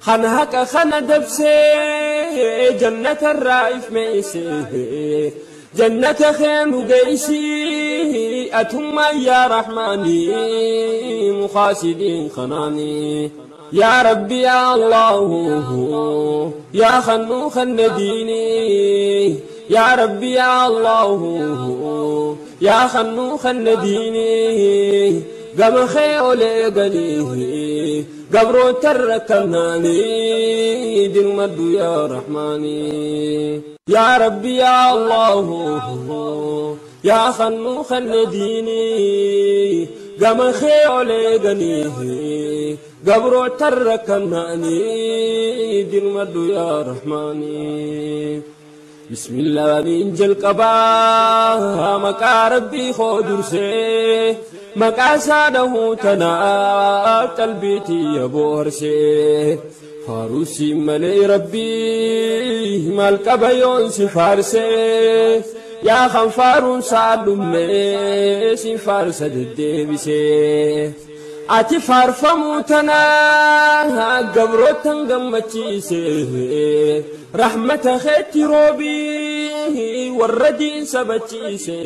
kana haqa kana dabsee jannatarraa ifmeesse jannata kee nu geessi atummaa yaa rahmaanii mukaasidiin kanaanii. يا ربي يا الله يا خنو خن ديني يا ربي يا الله يا خنو خن ديني قم خيولي قليه قبرو تركناني دين مدو يا رحماني يا ربي يا الله يا خنو خن ديني قم خيولي قليه قبرو تركناني دين مدو يا رحماني. بسم الله من jalqabaa maqaa rabbii koo dursee maqaa isaa dhahuu tanaaf qalbiitii boorsee faarusi malee rabbii maal qaba yoon si faarsee yaa kan faaruun saa dhumee si faarsa deddeebisee. Ati faarfamuu tanaa gabrootan gammachiise rahmata keetti roobii warra diin sabachiise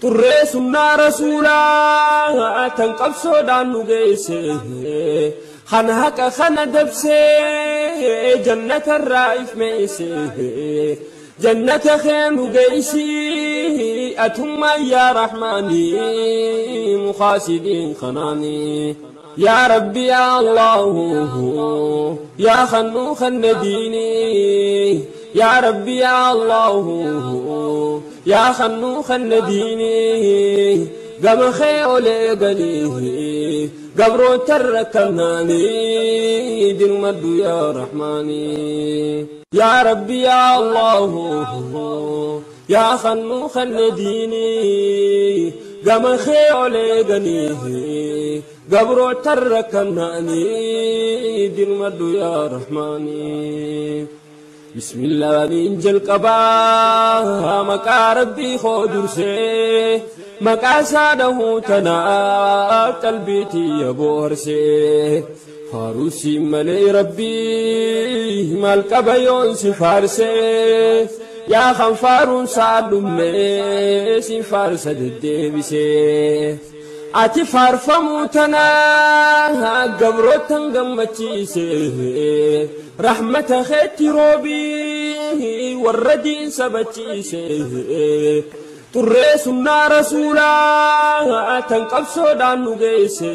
turree sunnaa rasuulaa tan qabsoodhaan nu geesse kana haqa kana dabsee jannatarraa ifmeesse jannata kee nu geessi atummaa yaa rahmaanii mukaasidiin kanaanii. يا ربي يا الله يا خنو خن ديني يا ربي يا الله يا خنو خن ديني قم خيولي قليه قبرو تركناني دين مدو يا رحماني يا ربي يا الله يا خنو خن ديني قم خيولي قليه قبرو تركناني دين مدو يا رحماني. بسم الله من jalqabaa maqaa rabbii koo dursee maqaa isaa dhahuu tanaaf qalbiitii boorsee faarusi malee rabbii maal qaba yoon si faarsee yaa kan faaruun saa dhumee si faarsa deddeebisee. Ati faarfamuu tanaa gabrootan gammachiise rahmata keetti roobii warra diin sabachiise turree sunnaa rasuulaa tan qabsoodhaan nu geesse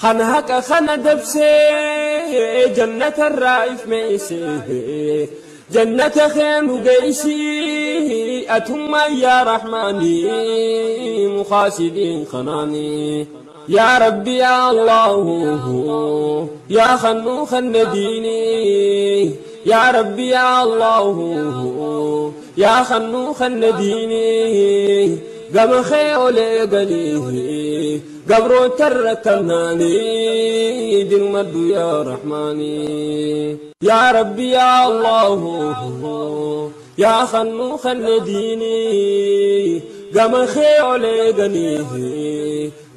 kana haqa kana dabsee jannatarraa ifmeesse jannata kee nu geessi atummaa yaa rahmaanii mukaasidiin kanaanii. يا ربي يا الله يا خنو خنديني يا ربي يا الله يا خنو خنديني قم خيولي قليه قبرو تركناني دين مدو يا رحماني يا ربي يا الله يا خنو خنديني قم خيولي قليه.